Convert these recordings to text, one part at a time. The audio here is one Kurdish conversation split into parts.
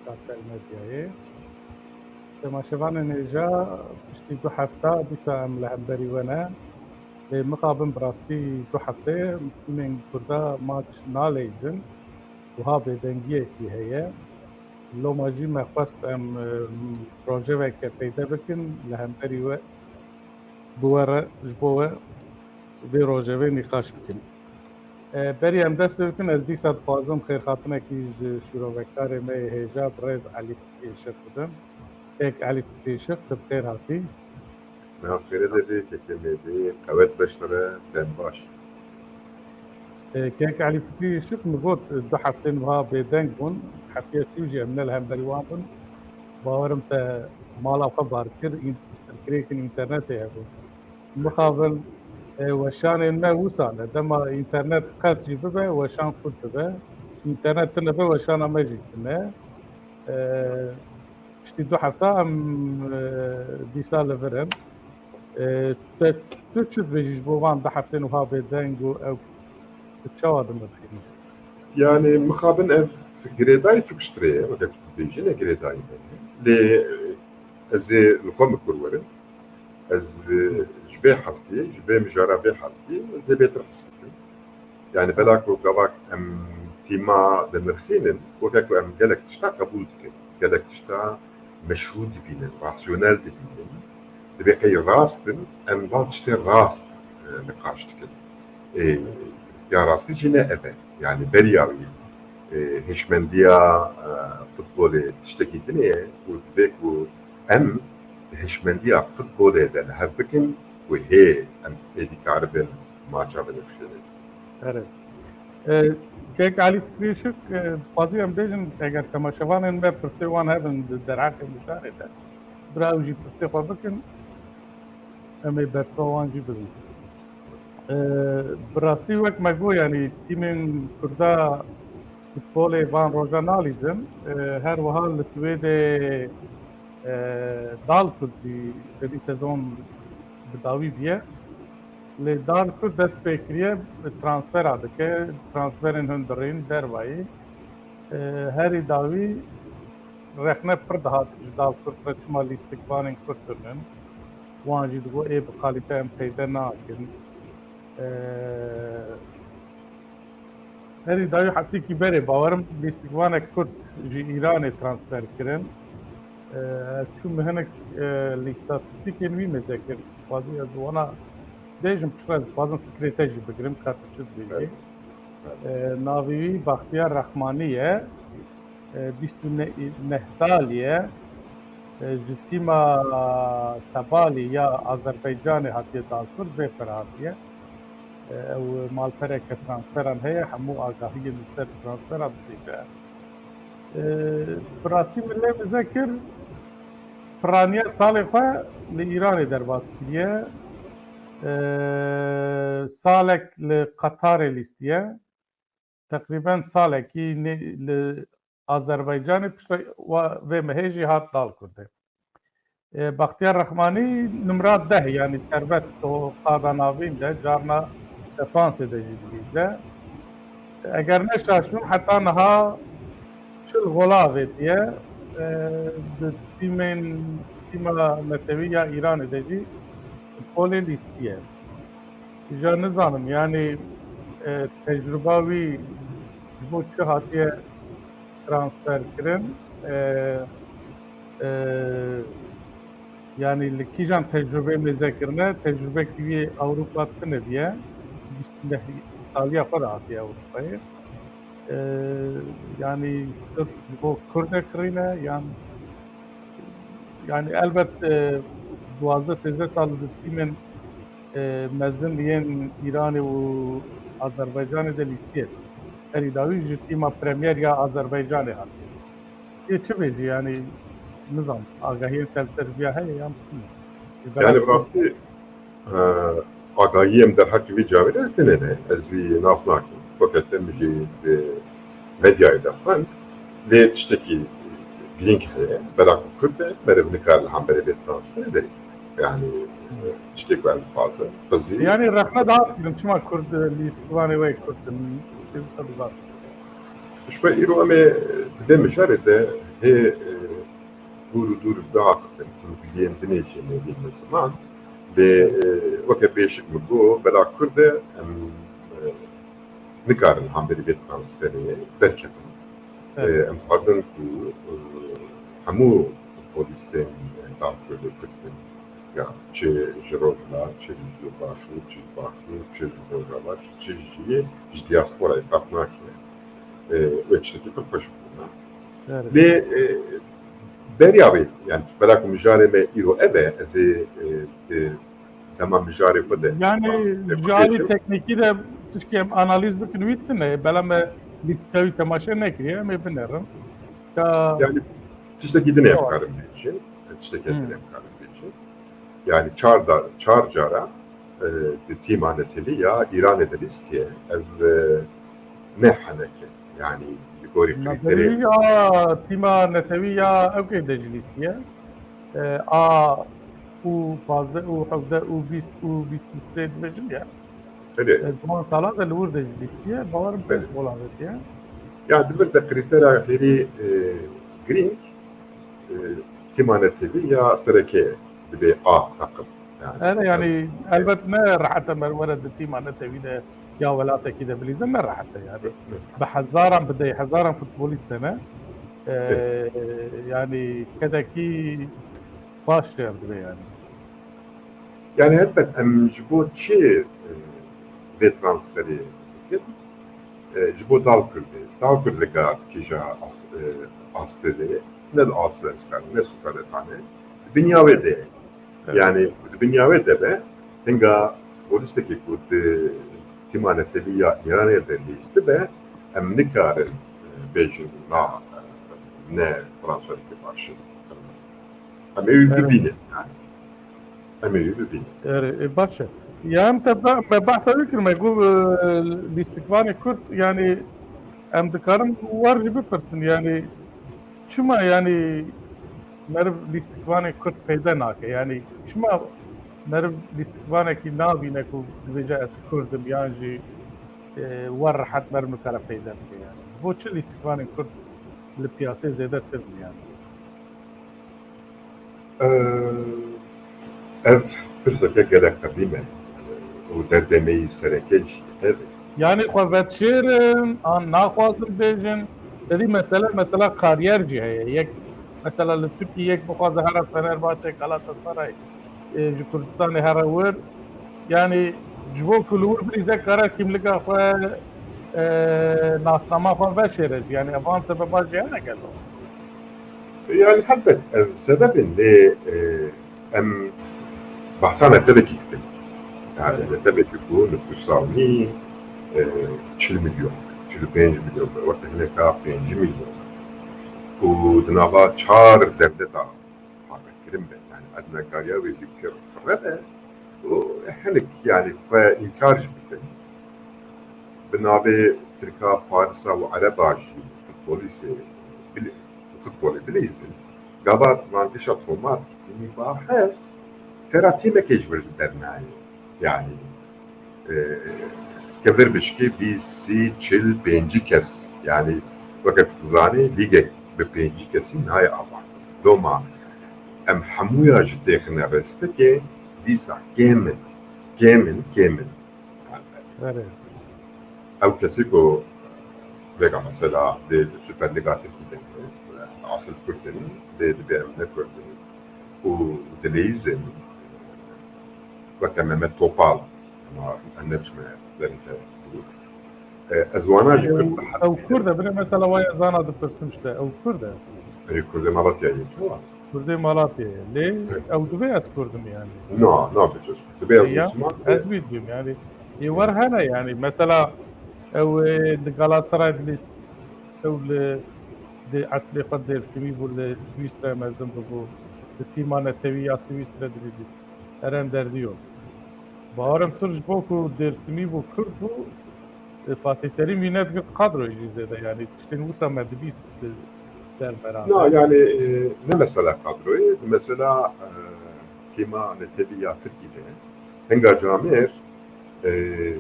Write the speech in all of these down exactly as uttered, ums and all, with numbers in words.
Kartel Medyayê. Temaşevanên hêja, piştî du hefta dîsa em li hemberî we ne. Lê mixabin bi rastî du heftê tîmên Kurda maç naleyzin. Wiha bêdengiyekî heye. Loma jî me xwest em, e, rojeveke peyde bikin, li hemberî we, bi we re, ji bo we vê rojevê nîqaş bikin. E, berî em dest pê bikin, ez dîsa dixwazim xêrhatinekî ji şîrovekarê me yê hêja, birêz Elî Fikirî Işık bidim. Kek Elî Fikirî Işık, tu bi xêr hatî. Niha xêrê de bê, kekê me bê, qewet beşlere, dem baş. E, Kek Elî Fikirî Işık min got, e, du heftên wiha bêdeng bûn. Heftiya çû jî em ne li hemberî wan bûn. Bawerim te mala xwe bar kir, în-, pirsgirêkên înternetê hebûn. Mixabin, e, weşanên me wisa ne. Dema înternet qels jî bibe, weşan kurt dibe. Înternet tune be, weşana me jî tune. E, piştî du hefta em, e, dîsa li vir in. E, te, tu çi dibêjî ji bo van du heftên wiha bêdeng û ew tu çawa dime bixînî? Yani mixabin ev girêdayî fiksturê ye, weke ku tu dibêjî ne girêdayî me ye. Lê ez ê li xwe min kur werim. Ez, e, ji vê heftiyê, ji vê mijara vê heftiyê ez ê bêtir hes bikim. Yani bela ku gava em tîma dinirxînin, weke ku em gelek tişta qebûl dikin, gelek tişta meşrû dibînin, rasyonel dibînin, dibê qey rast in, em van tiştê rast, e, niqaş dikin. E, ya rastî jî ne ev e. Yani beriya wî, e, hişmendiya, e, futbolê tiştekî din e û dibê ku em di hişmendiya futbolê de li hev bikin ku hê em êdî karibin maça binirxînin. Erê. E, Kek Elî Fikirî Işık, e, dixwazî em bêjin, eger temaşevanên me pirsê wan hebin di derheqê mijarê de, bira ew jî pirsê xwe bikin, em ê bersiva wan jî bidin. E, bi rastî wek me got, yanî tîmên Kurda futbolê van roja nalîzin. E, her wiha li Swêdê, e, Dalkurd jî vêdî sezon bi dawî bûye. Lê Dalkurd dest pê kiriye, transfera dike, transferên hundirîn dervayî. E, herî dawî rexne pir dihat ji Dalkurd re, çima lîstikvanên Kurd tune ne. Wan jî digot, ê bi kalîte em peyde nakin. E, Herî dawî heftêkî berê bawerim lîstikvanek Kurd ji Îranê transfer kirin. E, ez çûm hinek, e, lîstatîstîkên wî mêze kir. Xwazî ez wana bêjim, piştre ez dixwazim fikrê te jî bigirim, ka tu çi dibêjî. E, navê wî Baxtiyar Rehmanî ye. E, bîst û neh salî ye. E, ji tîma Sebalî ya Azerbaycanê hatiye Dalkurd, vê fir hatiye. E, ew malpereke transferan heye, hemû agahiyên li ser transferan didîte. E, bi rastî min lê mize kir, piraniya salê xwe li Îranê derbas kiriye. E, salek li Qatarê lîstiye. Teqrîben salekî nê-, li Azerbaycanê, piştre wa-, vê mehê jî hat Dalkurdê. E, Baxtiyar Rehmanî nimra deh, yanî serbest o qada navîn de, carna defansê de jî dibîze. Eger ne şaş bim, heta niha çil gola avêtiye, e, di tîmên, tîma netewî ya Îranê de jî polê lîstiye. Ja nizanim, yanî, e, tecrûba wî ji bo çi hatiye transfer kirin? E, e, yanî li kîjan tecrûbê mêze kirine? Tecrûbekî wî Ewropa tune diye. Bîst û neh saliya xwe de hatiye Ewropayê. E, yanî sirf ji bo Kurd e kirîne, yan, yanî elbet, e, duwazdeh sêzdeh sal di tîmên, e, mezin yên Îranê û Azerbaycanê de lîstiye. Herî dawî ji tîma Premier ya Azerbaycanê hatiye. Yê çi bêjî, yanî, nizam, agahiyên te li ser viya heye yan çi? Yani bi rastî, e, agahiyê em derheqê vî cavêrê tune ne. Ez vî nas nakim. Weke te min jî di medyayê de xwend. Lê tiştekî girîng heye. Bela ku Kurd e, meriv nikare li hemberê vê transferê derê. Yani, e, tiştê ku em dixwazin, qizî. Yani rexne dihat kirin, çima Kurd, e, lîstikvanê wê Kurd in? Ji xwe îro em ê di vê mijarê de Hê, e, dûr û dûr biaxifin, hûn giliyên dinê jî nêvîn ziman. Lê, e, weke bêşik min got, bela Kurd e, em, e, nikarin hemberî vê transferê derkevin. E, Evet. Em dixwazin ku, e, hemû futbolîstên, e, Dal Kurd û Kurd bin, ya çi ji Rojhilat, çi ji Başûr, çi ji Başûr, çi ji Rojava, çi jî ji diasporayê ferq nake. E, wê tiştekî pir xweş bûna. Evet. Lê, e, beriya wê, yani bela ku mijarê me îro ev e, ez ê, e, di dema mijarê xwe de Yani ji alî teknîkî de tişkê em analîz bikin wî tune ye. Bela me lîstika wî temaşe nekiriye, em ê binerin. Ka Yani tiştekî din em Tamam. karin bêjin. Tiştekî Hmm. din em karin bêjin. Yani çar da, çar cara, e, di tîma netewî ya Îranê de lîstiye. Ev, e, ne heneke. Yani li gorî krîterê. Netewî ya, tîma netewî ya ewkê de jî lîstiye. E, A û pazdeh û hevdeh û bîst û bîst û sê dibêjin ya. Belê. E, di wan sala de li wir de jî lîstiye. Bawerim Belê. pênc gol avêtiye. Ya di vir de krîtera hêrî, e, girîng, e, tîma netewî ya sereke dibe A takım. Yani, Ere, yani, elbet ne rehet e, merwere di tîma netewî de ya welatekî de bilîze, ne rehet e yani. Evet. Bi hezaran, bi deh hezaran futbolîst hene. E, Evet. Yani kedekî baş şer dibe yani. Yani elbet em ji bo çi, e, vê transferê dikin? E, ji bo Dal Kurdê. Dal Kurd li ga kêja as-, e, astê de ye. Ne li Aslenska, ne Superetane. Di binya wê de ye. Evet. Yani di binya wê de be, hinga futbolistekî ku di tîma netewî ya Îranê de lîstibe, em nikarin, e, bêjin na, e, ne transferekî baş e. Em ê wî Evet. bibînin yani. Em ê wî bibînin. Erê, e, baş e. Ya em te ba-, me behsa wî kir, me got, e, lîstikvanê Kurd, yani em dikarin war jî bipirsin, yani çima yani meriv lîstikvanê Kurd peyde nake? Yani çima meriv lîstikvanekî nabîne ku dibêje ez Kurd im, yan jî, e, wer rehet meriv nikare peyde bike yani? Bo çi lîstikvanên Kurd li piyasê zêde tune yani? Ev pirseke gelek qedîm e û derdê me yî sereke jî ev e. Yani xwe vedişêrin an naxwazin bêjin. Te dî mesele, mesela kariyer jî heye. Yek, mesela li Tirkiyê yek bixwaze here Fenerbahçe, Galatasaray, e, ji Kurdistanê here wir. Yani ji bo ku li wir bilîze kare kîmlika xwe, e, nasnama xwe veşêre jî. Yani evan sebeba jî hene gelo. Yani helbet ev sebeb in lê, e, em behsa netewekî dikin. Yani Evet. netewekî ku nifûsa wî, e, çil milyon, çil û pênc milyon be, weke hineka pêncî milyon. Ku di nava çar dewleta xwe vekirin be. Yani ednekariya wê jî pir firre be. Û hinek yani xwe înkar jî bikin. Bi navê Tirka, Farisa û Ereba jî futbolîsê bil-, futbolê bilîzin. Gava van tişa tomar dikî, ba hev tera tîmekê ji wir li ber nayê. Yani, e, kevir bişkê bîst, sî, çil, pêncî kes. Yani weke tu dizanî lîgek bi pêncî kesî nayê ava. Doma em hemûya ji têxine rêstekê dîsa kêm in. Kêm in, kêm in. Erê. Ew kesî ku vêga mesela dê di Super Liga Tirkî de asil Kurd in, dê dibê em ne Kurd in û dileyîzin weke Mehmet Topal, ama em nebişme derî te bû. E, ez wana jî Kurd Ew, bi hez ew Kurd e, bine mesela waya zana dipirsim işte, ew Kurd e. Erê Kurdê Malatyayê, çawa? Kurdê Malatyayê. Lê ew dibê ez Kurd im yani. Na, nabêje ez Kurd. Dibê ez Ya, Misliman dibê. Ez wî dibêm yani. Ê wer hene yani. Mesela ew, e, li Galatasaray dilîst, ew li, di eslê xwe Dêrsimî bû, li Swîsre mezin bûbû. Di tîma netewî ya Swîsre dilîst. Eren Derdiyo. Bawerim sir ji bo ku Dêrsimî bû, Kurd bû, e, Fatih Terim wî nedigirt kadroyê jî zêde, yani tiştên wisa me dibîst di dervera. Na, yani, e, ne mesela kadroyê, di mesela, e, tîma netewî ya Tirkî de, hinga camêr, e,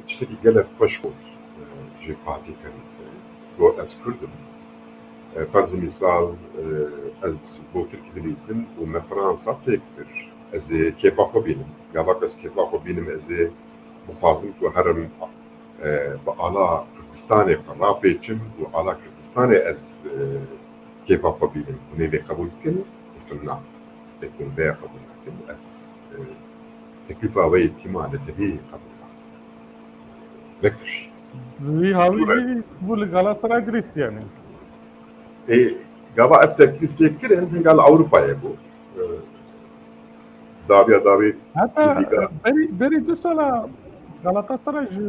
tiştekî gelek xweş got, e, ji Fatih Terim re. Got, ez Kurd im. E, ferzî mîsal, e, ez bo Tirkî dilîzim û me Fransa têk kir. Ez ê kêfa xwe bînim. Gava ku ez kêfa xwe bînim, ez ê bixwazim ku herim, e, bi ala Kurdistanê xwe rapêçim û ala Kurdistanê ez, e, kêfa xwe bînim. Hûn ê vê qebûl bikin? Gotin na. Ê ku hûn vê qebûl nakin, ez, e, teklîfa we yê tîma netewî qebûl nakim. Vekir. Wî hawî jî bû li Galatasaray dirîst yani. Ê, gava ev teklîf tê kirin, hinga li Ewropayê bû. E, dawiya dawî Heta Lîga. Berî, berî du sala Galatasaray ji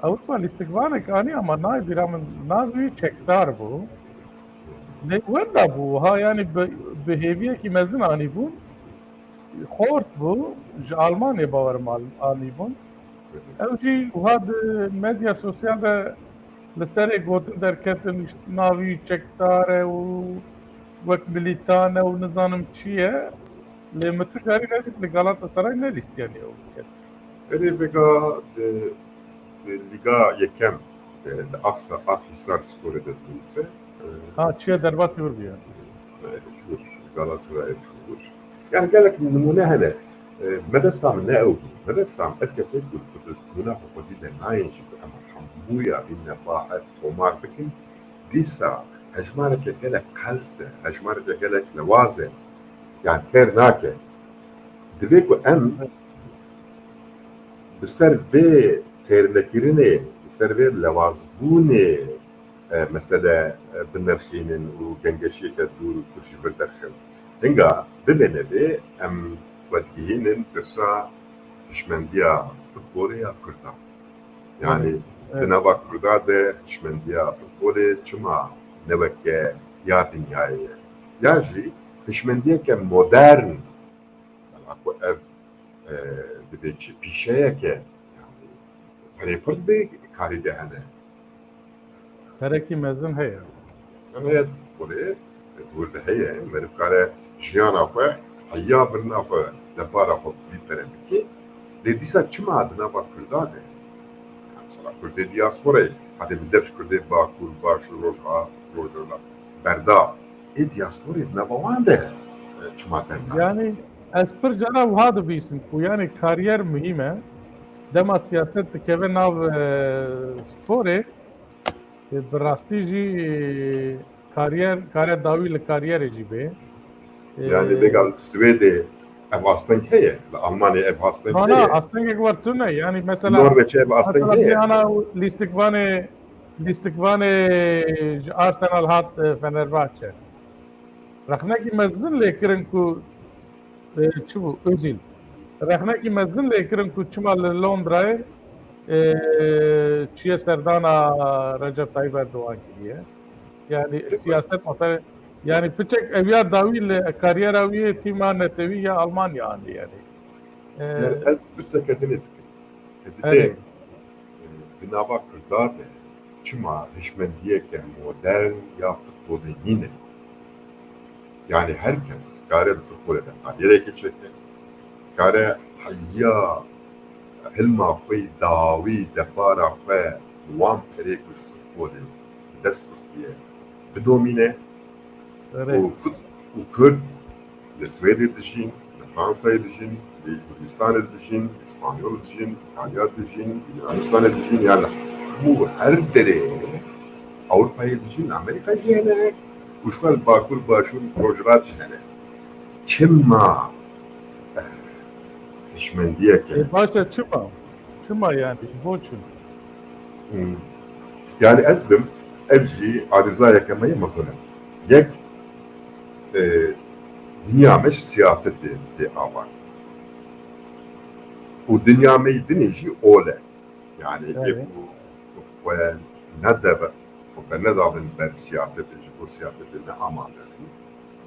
Ewropa lîstikvanek anî ama nayê bîra min navê wî çekdar bû. Lê wenda bû, ha yani bi, bi hêviyekî mezin anîbûn. Xort bû, ji Almanyê bawerim al-, anîbûn. Ew jî wiha di medya sosyal de li serê gotin derketin, işte, navî çekdar e û wek milîtan e û nizanim çi ye. Lê min tu carî nedît li Galatasaray nelîstiyanî ew kes. Erê vêga di, di Lîga Yekem, e, di Aksa, Akhisar Sporê de dilîse. E, Ha, çiye derbasî wir bûye. E, ji wir, Galatasarayê ji wir. Yani gelek nimûne hene. E, mebesta min ne ew bû. Mebesta min ev kesê ku, ku di nimûna xwe xwedî de nayên jî ku em hemûya vî neba hev tomar bikin. Dîsa hejmareke gelek qels e, hejmareke gelek lewaz e. Yani têr nake. Divê ku em bi ser vê têrnekirinê, bi ser vê lewazbûnê, e, mesele, e, binirxînin û gengeşiyeke dûr û kûr ji vir derxin. Hinga bivê nevê em xwe digihînin pirsa hişmendiya futbolê ya Kurdan. Yani Evet. di nava Kurda de hişmendiya futbolê çima ne weke ya dinyayê ye? Ya jî hişmendiyeke modern, yani ku ev, e, dibê çi pîşeyeke, yani perê pir vê karî de hene. Perekî mezin heye. Mezin heye di futbolê, di wir de heye. Meriv kare jiyana xwe, heya birina xwe, depara xwe bi vî pere bike. Lê dîsa çima di nava Kurda de? Mesela Kurdê diasporayê, hadi bi dev ji Kurdê Bakur, Başûr, Rojha-, Rojhilata berda. Ê diasporê di nava wan de, e, çima dernaye? Yani ez pir cara wiha dibîsim ku yani kariyer muhîm e. Dema siyaset dikeve nav, e, sporê, e, bi rastî jî, e, kariyer, kare dawî li kariyerê jî bê. E, Yani vêga li Swêdê ev asteng heye, li Almanyê ev asteng Na, na, heye. Astengek wer tune. Yani mesela, Norveçê ev asteng mesela heye. Bir ana lîstikvanê, lîstikvanê ji Arsenal hat, e, Fenerbahçe. Rexnekî mezin lê kirin ku, e, çi bû? Özil. Rexnekî mezin lê kirin ku çima li Londrayê, e, çiye serdana Recep Tayyip Erdogan kiriye. Yani Peki. siyaset motere-, yani piçek ev ya dawî li kariyera wî yê tîma netewî ya Almanya anî yani. E, Yani ez pirseke dinê dikim. Dibê, Evet. e, di nava Kurda de çima hişmendiyeke modern ya futbolê nîne? Yani her kes kare di futbolê de kariyereke çêke, kare heya hilma xwe yî dawî depara xwe wan perê ku ji futbolê dest xistiye bidomîne. Erê. Û fut-, û Kurd li Swêdê dijîn, li Fransayê dijîn, li Hindistanê dijîn, li Spanyol dijîn, Îtalya dijîn, li Yunanistanê dijîn, ya li hemû her derê Ewropayê dijîn, li Amerîka jî hene, û ji xwe li Bakur, Başûr, Rojhilat jî hene. Çima, eh, hişmendiyeke E, baş e, çima? Çima yani? Ji bo çi? Hmm. Yani ez bim, ev jî arîzayeke me yê mezin e. Yek, e, dinya me ji siyasetê tê ava. Û dinya me yê dinê jî ol e. Yani Evet. yek ku xwe nedeve, xwe nedabin ber siyasetê, ji bo siyasetê ne amade bin,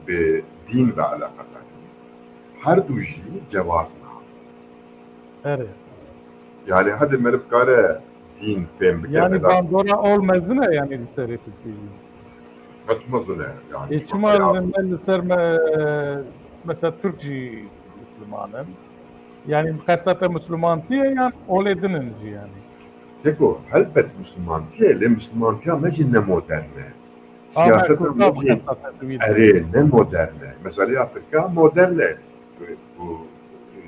bi dîn ve eleqedar in. Her du jî cewaz nabin. Erê. Yani hadi meriv kare dîn fêm bike, Yani bela bandora ol mezin e yani li serê Tirkiyeyê. Qet mezin e yani. E, çima Çima ya? li, li ser me, mesela Türk jî Müslüman in. Yani qesta te Müslümantiye yan olê din in jî yani. Teko, helbet Müslümantiye, lê Müslümantiya me jî ne modern e. Siyaseta me jî erê ne modern e. Meseleya Tirka modern e. Bu, e,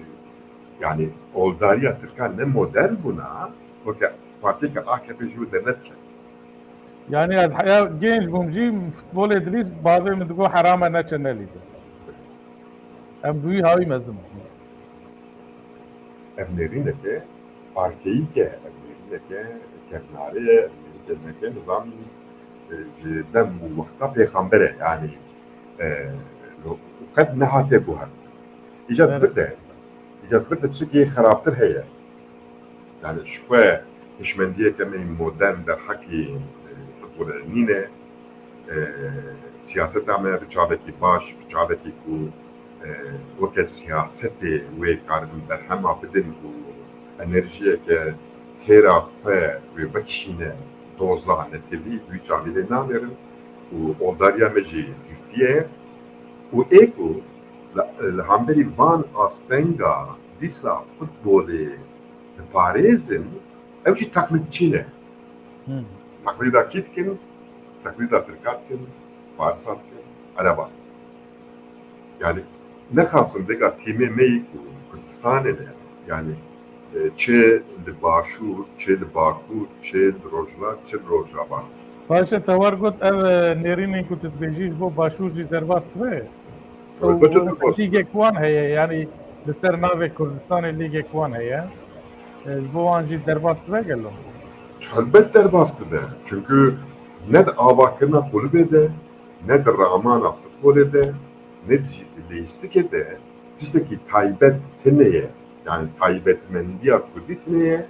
yani oldariya Tirka ne modern bûna, weke partiyeke A K P jî wê dernet ket. Yani ez heya genç bûm jî futbolê dilîz, bavê min digot herame neçe nelîze. Em bi wî hawî mezin bûn. Ev nêrîneke arkeyîk e, ev nêrîneke kevnarê ye, ev nêrîneke nizamî, e, ji dem û wexta pêxember e, yanî, e, qet nehate guhertin. Îca di vir de, îca di vir de tiştekî xerabtir heye. Yani ji xwe hişmendiyeke me modern derheqî, e, futbolê nîne. E, siyaseta me bi çavekî baş, bi çavekî ku, e, weke siyasetê wê karibin berhema bidin û enerjiyeke têra xwe wê vekişîne doza netewî, wî çavî lê nanêrin û oldariya me jî girtiye û ê ku li, li hemberî van astenga dîsa futbolê diparêzin, ew jî teqlîdçî ne. Hmm. Teqlîda kî dikin? Teqlîda Tirka dikin, Farisa dikin, Ereba dikin. Yani nexasin vêga tîmê me yî ku Kurdistanê ne. Yani, e, çi li Başûr, çi li Bakur, çi li Rojhilat, çi li Rojava. Paşa te war got, ev, e, nêrînên ku tu dibêjî ji bo Başûr jî derbas dibe? Elbette derbas dibe. Lîgek wan heye, yani li ser navê Kurdistanê lîgek wan heye. E, ji bo wan jî derbas dibe gelo? Helbet derbas dibe. Çünkü ne di avakirina qulibê de, ne di ramana futbolê de, ne jî di leyîstikê de tiştekî taybet tune ye. Yani taybetmendiya kurdî tune ye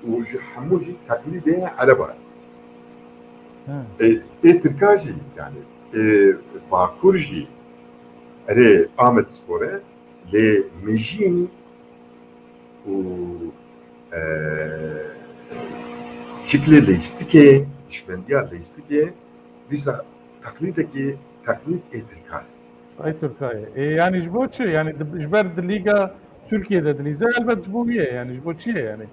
û ji hemû jî teqlîdê Ereba ye. Ê, ê Tirka jî, yani ê Bakur jî erê Amedspor e, lê mijîn û, e, şiklê leyîstikê, hişmendiya leyîstikê dîsa teqlîdekî, teqlîd ê Tirka ye. Ay Tirka ye. E, yani ji bo çi? Yani di, ji ber di Lîga Tirkiyê de dilîze, elbet ji bo wî ye. Yani ji bo çi ye yani?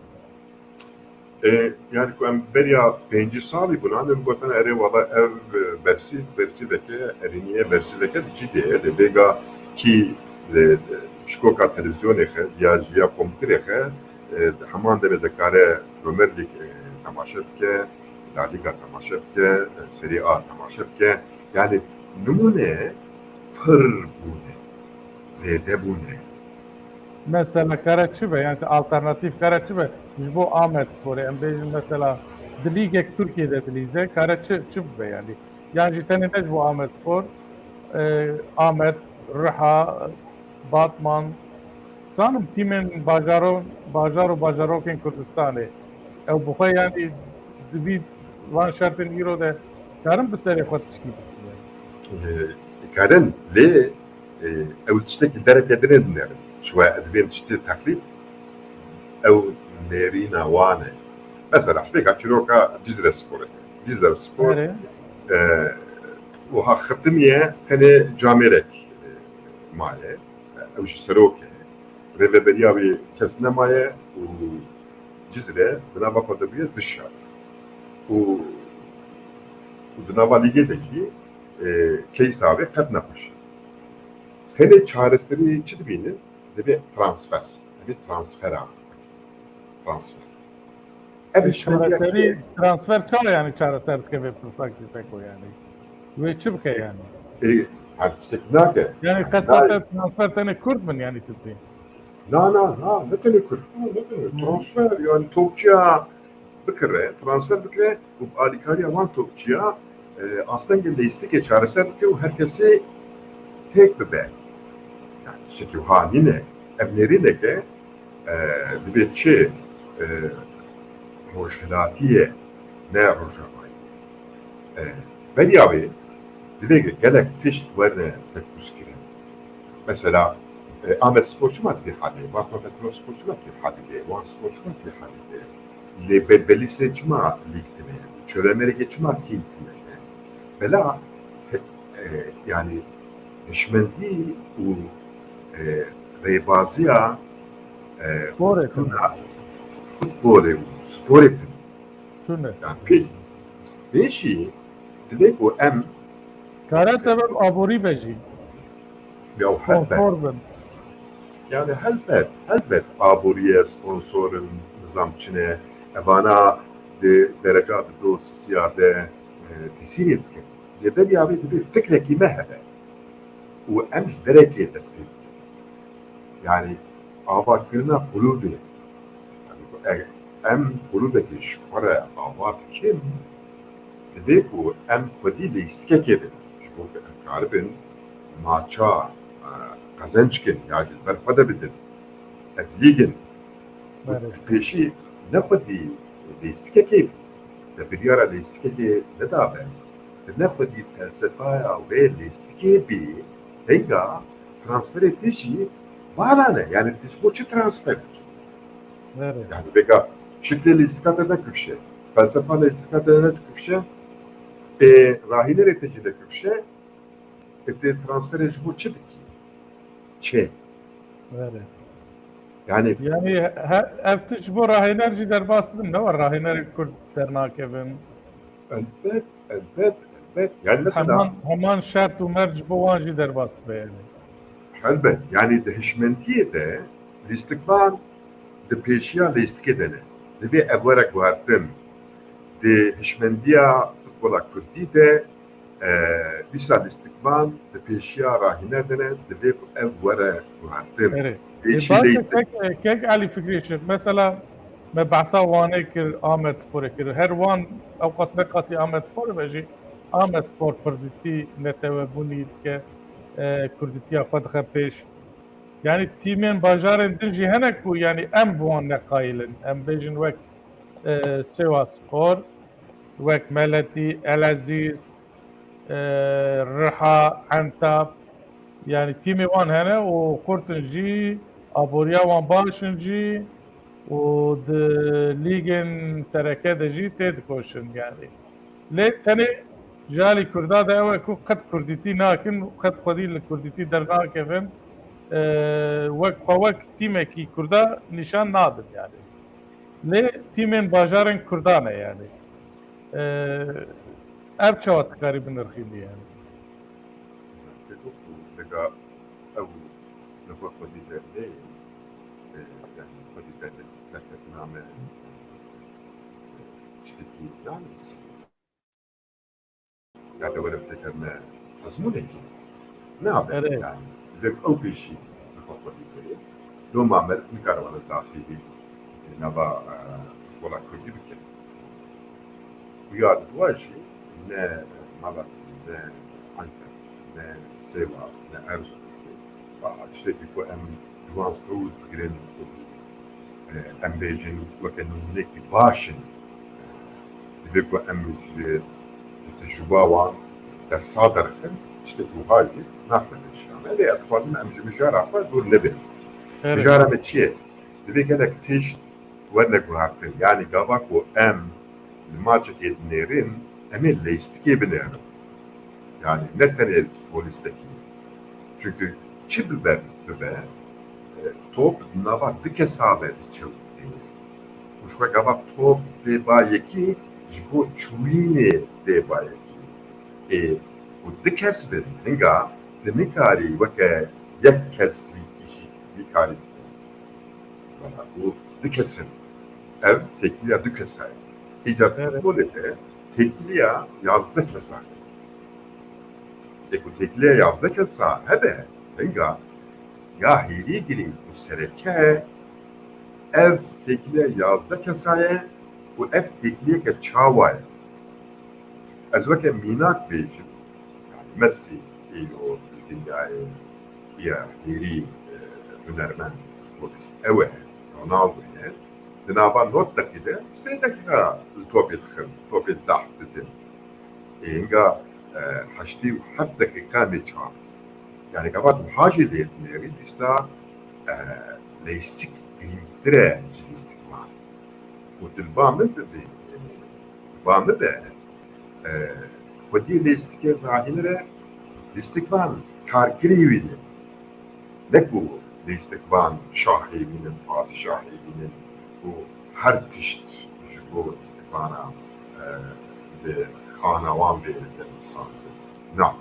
E, yani ku em beriya pêncî salî bûnan, em gotin, erê wala ev, e, bersîv, bersîveke erênî ye, bersîveke di cî de ye. Lê vêga kî li, e, pişkoka televîzyonê xe, ya jî ya kompûterê xe, e, di heman demê dikare Premier League, e, temaşe bike, La Liga temaşe bike, e, Serie A temaşe bike. Yani nimûne pir bûne, zêde bûne. Mesela kare çi be? Yani alternatîf kare çi be? Ji bo Amedsporê, em bêjin mesela di lîgek Tirkiyê de dilîze, kare çi, çi bibe yani? Yan jî tenê ne ji bo Amedspor, e, Amed, Riha, Batman, zanim tîmên bajaro, bajar û bajarokên Kurdistanê. Ew bi xwe yani di vî van şertên îro de karin bi serê xwe tişkî bikin? E, karin, lê, e, ew tiştekî dereke din ê dinerin. Ji we divê tiştê teqlîd, ew nêrîna wan e. Mesela, vêga çîroka Cizre Spor e. Cizre Spor, Erê. e, wiha xitimiye, tenê camêrek, e, maye. Ew jî serok e. Rêveberiya wê kes nemaye û Cizre di nava xwe de bûye du şer. Û, û di nava lîgê de jî, e, keysa wê qet nexweş e. Tenê çareserî çi dibînin? Divê transfer. Divê transfera. Transfer. Ev çareserî, transfer çawa yani çareser dike vê pirsa kî peko yani? Wê çi bike yani? E, her tiştek nake. Yani qesta te transfer tenê Kurd bin yani tu dibî? Na, na, na, ne tenê Kurd. Na, ne tenê. Transfer yani topçuya bikire, transfer bikire û bi alîkariya wan topçiya, e, astengê leyîstikê çareser bike û her kesê têk bibe. Yani tiştekî wiha nîne. Ev nêrîneke, e, divê çi, e, rojhilatî ye, ne rojavayî. E, beriya wê divê gelek tişt werne tekûzkirin. Mesela, e, Amedspor çima di vê halê, Batman Petrolspor çima di vê halê de, Wanspor çima di vê halê de. Lê Bedbelîsê çima lîg tine, Çölemergê çima tîm tine. Bela, e, e, yani hişmendî û, e, rêbaziya, e, Sporê tune. Futbolê û sporê tune. Tune. Yani pêk. Vê jî divê ku em Kare sebeb aborî be jî. Ya helbet. Sponsor bin. Yani helbet, helbet aboriye, sponsorin, nizam çine. Evana di dereca di dosya de e, tesîrê dikin. Lê berî avê divê fikrekî me hebe. Û em ji derekê dest pê bikin. Yani avakirina qulûbê. Yani, e, em qulûbekê ji xwe re ava dikin, divê ku em xwedî lêstikekê bin. Ji bo ku em karibin maça e, qezenc kin ya jî li ber xwe de bidin. Ev lîgin. Pêşî ne xwedî lêstikekê bî. Te biryara lêstikekê nedabe. Bi ne xwedî felsefaya wê lêstikê bî, denga transferê te jî vana ne. Yani tu ji bo çi transfer dikî? Yani vêga şiklê lêstika te ne kifşe. Felsefa lêstika te ne kifşe. Ê, rahînerê te jî ne kifşe. Ê, tu transferê ji bo çi dikî? Çi? Were. Yani Yani he- ev tişt ji bo rahîner jî derbas dibin. Ne var rahînerê Kurd dernakevin. Elbet, elbet, elbet. Yani mesela Heman, heman şert û merc ji bo wan jî derbas dibe yani. Helbet, yani di hişmendiyê de lîstikvan di pêşiya lêstikê de ne. Divê ev were guhertin. Di hişmendiya futbola kurdî de e, dîsa lîstikvan di pêşiya rahîner de ne, divê ku ev were guhertin. Erê. Pêşî Baş lêstik. Kek, kek Elî Fikrî Şir. Mesela me behsa Wanê kir, Amed Sporê kir. Her wan ew qas ne qasî Amed Spor be jî Amed Spor pir dîtî netewebûnî dike, e, kurdîtiya xwe dixe pêş. Yani tîmên bajarên din jî hene ku yani em bi wan neqayil in. Em bêjin wek e, Sêwa Spor, wek Meletî, Elezîz, e, Riha, Entab, yani tîmê wan hene û xurt in jî, aboriya wan baş in jî û di lîgên sereke de jî têdikoşin yani. Lê tenê ji alî Kurda de ew e ku qet kurdîtî nakin, qet xwedî li kurdîtî dernakevin, e, wek xwe wek tîmekî Kurda nîşan nadin yani. Lê tîmên bajarên Kurdan e yani. E, ev çawa dikarî binirxînî yani? Pêk ku lêga ew li xwe xwedî derneyê, e, yani xwedî derne-, derketina me, e, tiştekî yanî sî. Ya de were bikevime ezmûnekê. Nabe Evet. Yani. Divê ew pêşî bi xwe xwedî bikeve. Loma meriv nikare were daxilî nava, e, futbola kurdî bike. Û ya diwa jî ne mala ne Antep, ne Sêwas, ne Erzurum. Ba, tiştekî ku em ji wan sûd bigirin, e, em bêjin weke nimûnekî baş in. Divê ku em ji, ji tecrûba wan dersa derxin, tiştekî wiha jî naxine pêşiya me. Lê ez dixwazim em ji mijara xwe dûr nebin. Evet. Mijara me çi ye? Divê gelek tişt werne guhertin. Yani gava ku em li maçekê dinêrin, em ê leyistikê binêrin. Yani ne tenê futbolistekî. Çünkü çi bibe, bibe, e, top di nava du kesa ve diçewite. Û ji we gava top dê ba yekî, ji bo çûyînê dê ba yekî. Ê, û du kes bin, hinga tu nikarî weke yek kes vî îşî, vî karî dike. Wala, û du kes in. Ev têkiliya du kesa ye. Îca di Evet. futbolê de têkiliya yazdeh kesa ye. Ê ku têkiliya yazdeh kesa hebe, hinga ya hêrî girîng û sereke ev têkiliya yazdeh kesa ye û ev têkiliyeke çawa ye? Ez weke mînak bêjim, yani Messi îro li dinyayê ya hêrî, e, hunermend, futbolîst ew e, Ronaldo ye. Di nava nod deqî de sê deqîqa li topê dixin, topê dahf didin. Ê hinga, e, heştê û heft deqîqa mê çar. Yani gava tu wiha jî lê dinêrî dîsa, e, leyistik girîngtir e ji lîstikvan. Û tu li ba min bibî, li ba min be, e, xwedî lîstikê rahînir e, lîstikvan karkirî wî ne. Ne ku lîstikvan şahê wî ne, padişahê wî ne û her tişt ji bo lîstikvana, e, li xana wan bê nivîsandin. Na.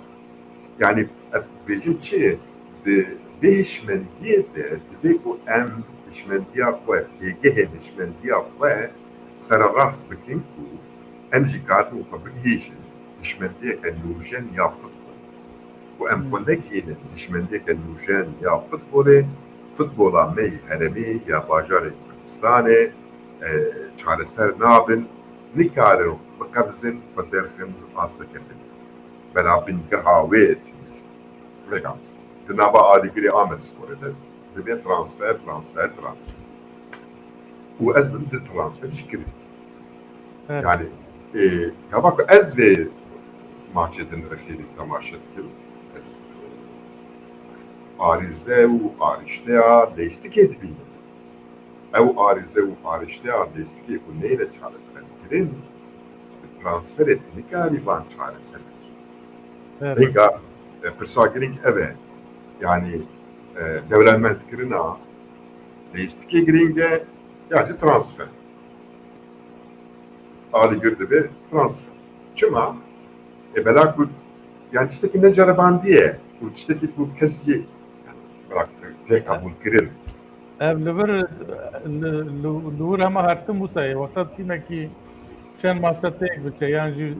Yani, ez bêjim çi? Di vê hişmendiyê de divê ku em hişmendiya xwe, têgehên hişmendiya xwe sererast bikin ku em jî karibin xwe bigihîjin hişmendiyeke nûjen ya futbol. Ku em xwe negihînin hişmendiyeke nûjen ya futbolê, futbola me yî herêmî ya bajarê Kurdistanê, e, çareser nabin, nikarin biqevizin xwe derxin asteke din. Bela bingeha wê tîne. Vêga, di nava alîgirê Amedsporê de dibe transfer, transfer, transfer. Û ez bin di transfer jî kirin. Evet. Yani, e, gava ku ez vê maçê din rexîrî temaşe dikim, ez, e, arîze û arîşteya leyîstikê dibînim. Ew arîze û arîşteya leyîstikê ku neyne çareserkirin, bi transferê tu nikarî van çareser bikî. Evet. Hêga, e, pirsa girîng ev e. Yani, e, dewlemendkirina leyîstikê girîng e, ya jî transfer. Alîgir dibe transfer. Çima? E, bela ku, yani, tiştekî neceribandiye û tiştekî ku kes jî, yani, bıraktı, tê qebûlkirin. Ev li vir, li, li, li wir hema her tim wisa ye. Wexta tîmekî çend maçta têk biçe, yan jî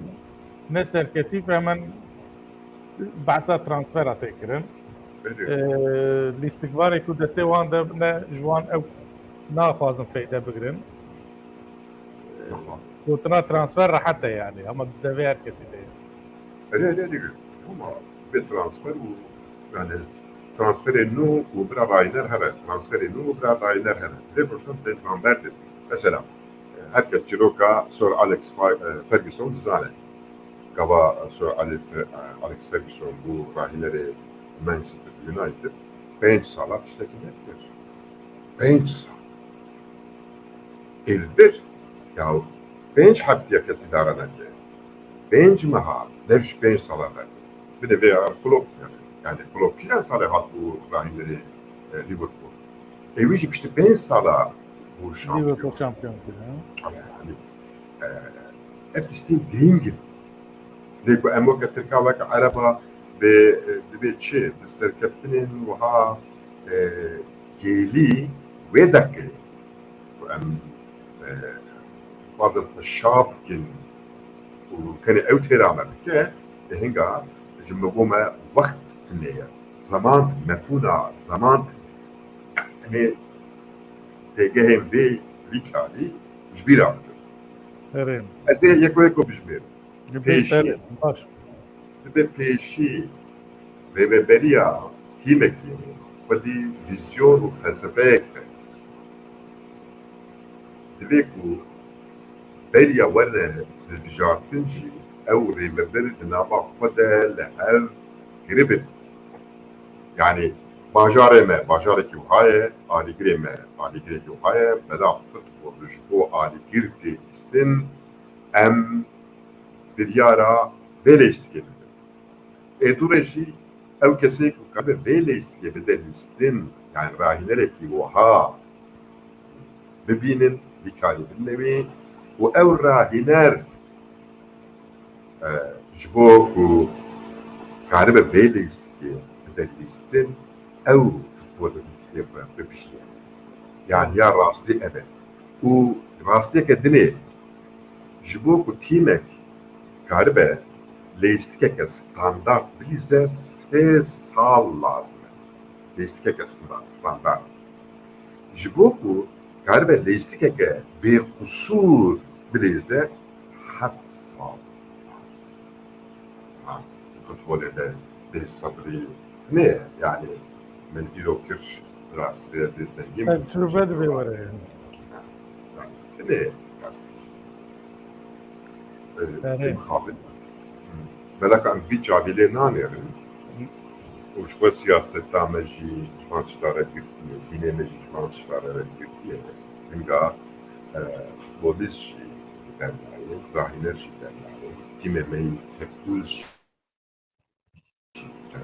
ne serketî, hemen behsa transfera tê kirin. Belê. Ee, lîstikvarê ku destê wan de ne, ji wan ew naxwazin feyde bigirin. Naxwazin. Gotina transfer rehet e yani, ama di devê her kesî de ye. Erê, erê, erê. Ama bê transfer û, yani, transferê nû û bira Rayner here, transferê nû û bira Rayner here. Lê boşan tê bamber de. Mesela, her kes çîroka Sir Alex Fa-, e, Ferguson dizane. Gava Sir Alex, e, Alex Ferguson bû rahînerê Manchester United, pênc sala tiştekî nekir. Pênc sal. Ê li vir, ya pênc heftiya kes îdare neke. Pênc meha, dev ji pênc sala ve. Binê vê ya Klopp, yani, yani Klopp kîjan salê hat bû rahînerê, e, Liverpool? Ê wî jî piştî pênc sala bû şampiyon. Liverpool şampiyon kir, ha? Yani, e, ev tiştên girîng in. Lê ku em weke Tirka, weke Ereba bê, e, dibê çi? Bi serkeftinên wiha, e, gêlî wê deqê ku em, e, dixwazin xwe şa bikin û tenê ew têra me bike, lê hinga ji min bo me wext tune ye. Zeman, mefhûna zeman tune. Tenê têgehên vê, vî karî ji bîra bikin. Erê. Ez ê yeko yeko bijmêrim. Pêşî. Baş. Dibe pêşî rêveberiya tîmekî xwedî vîzyon û felsefeyek be. Divê ku beriya were hilbijartin jî ew rêvebir di nava xwe de li hev kiribin. Yani bajarê me, bajarekî wiha ye, alîgirê me, alîgirêkî wiha ye, bela futbol ji bo alîgir tê lîstin, em biryara vê lêstikê bidin. Ê dû re jî ew kesê ku karibe vê lêstikê bide lîstin, yani rahînerekî wiha bibînin, vî karî bidine wî û ew rahîner, e, ji bo ku karibe vê lêstikê bide lîstin, ew futbolîstê xwe bibijêre. Yani ya rastî ev e. Û rastiyeke din ê, ji bo ku tîmek karibe leyîstikeke standart bilîze, sê sal lazim e. Leyîstikeke sta-, standart. Ji bo ku karibe leyîstikeke bêqusûr bilîze, heft sal lazim e. Ha, futbolê de bê sebrî ne, yani min îro kir, rastî ez ê zengîn bim. Tecrube divê were yani. Ha, yani, ne rastî. Ee, Erê. Mixabin. Beleka em vî çavî lê nanêrin. Û ji xwe siyaseta me jî ji van tişta re girtiye, dînê me jî ji van tişta re girtiye. Hinga, e, futbolîst jî dernayê, rahîner jî dernayê, tîmê me yî tekbûz jî, e,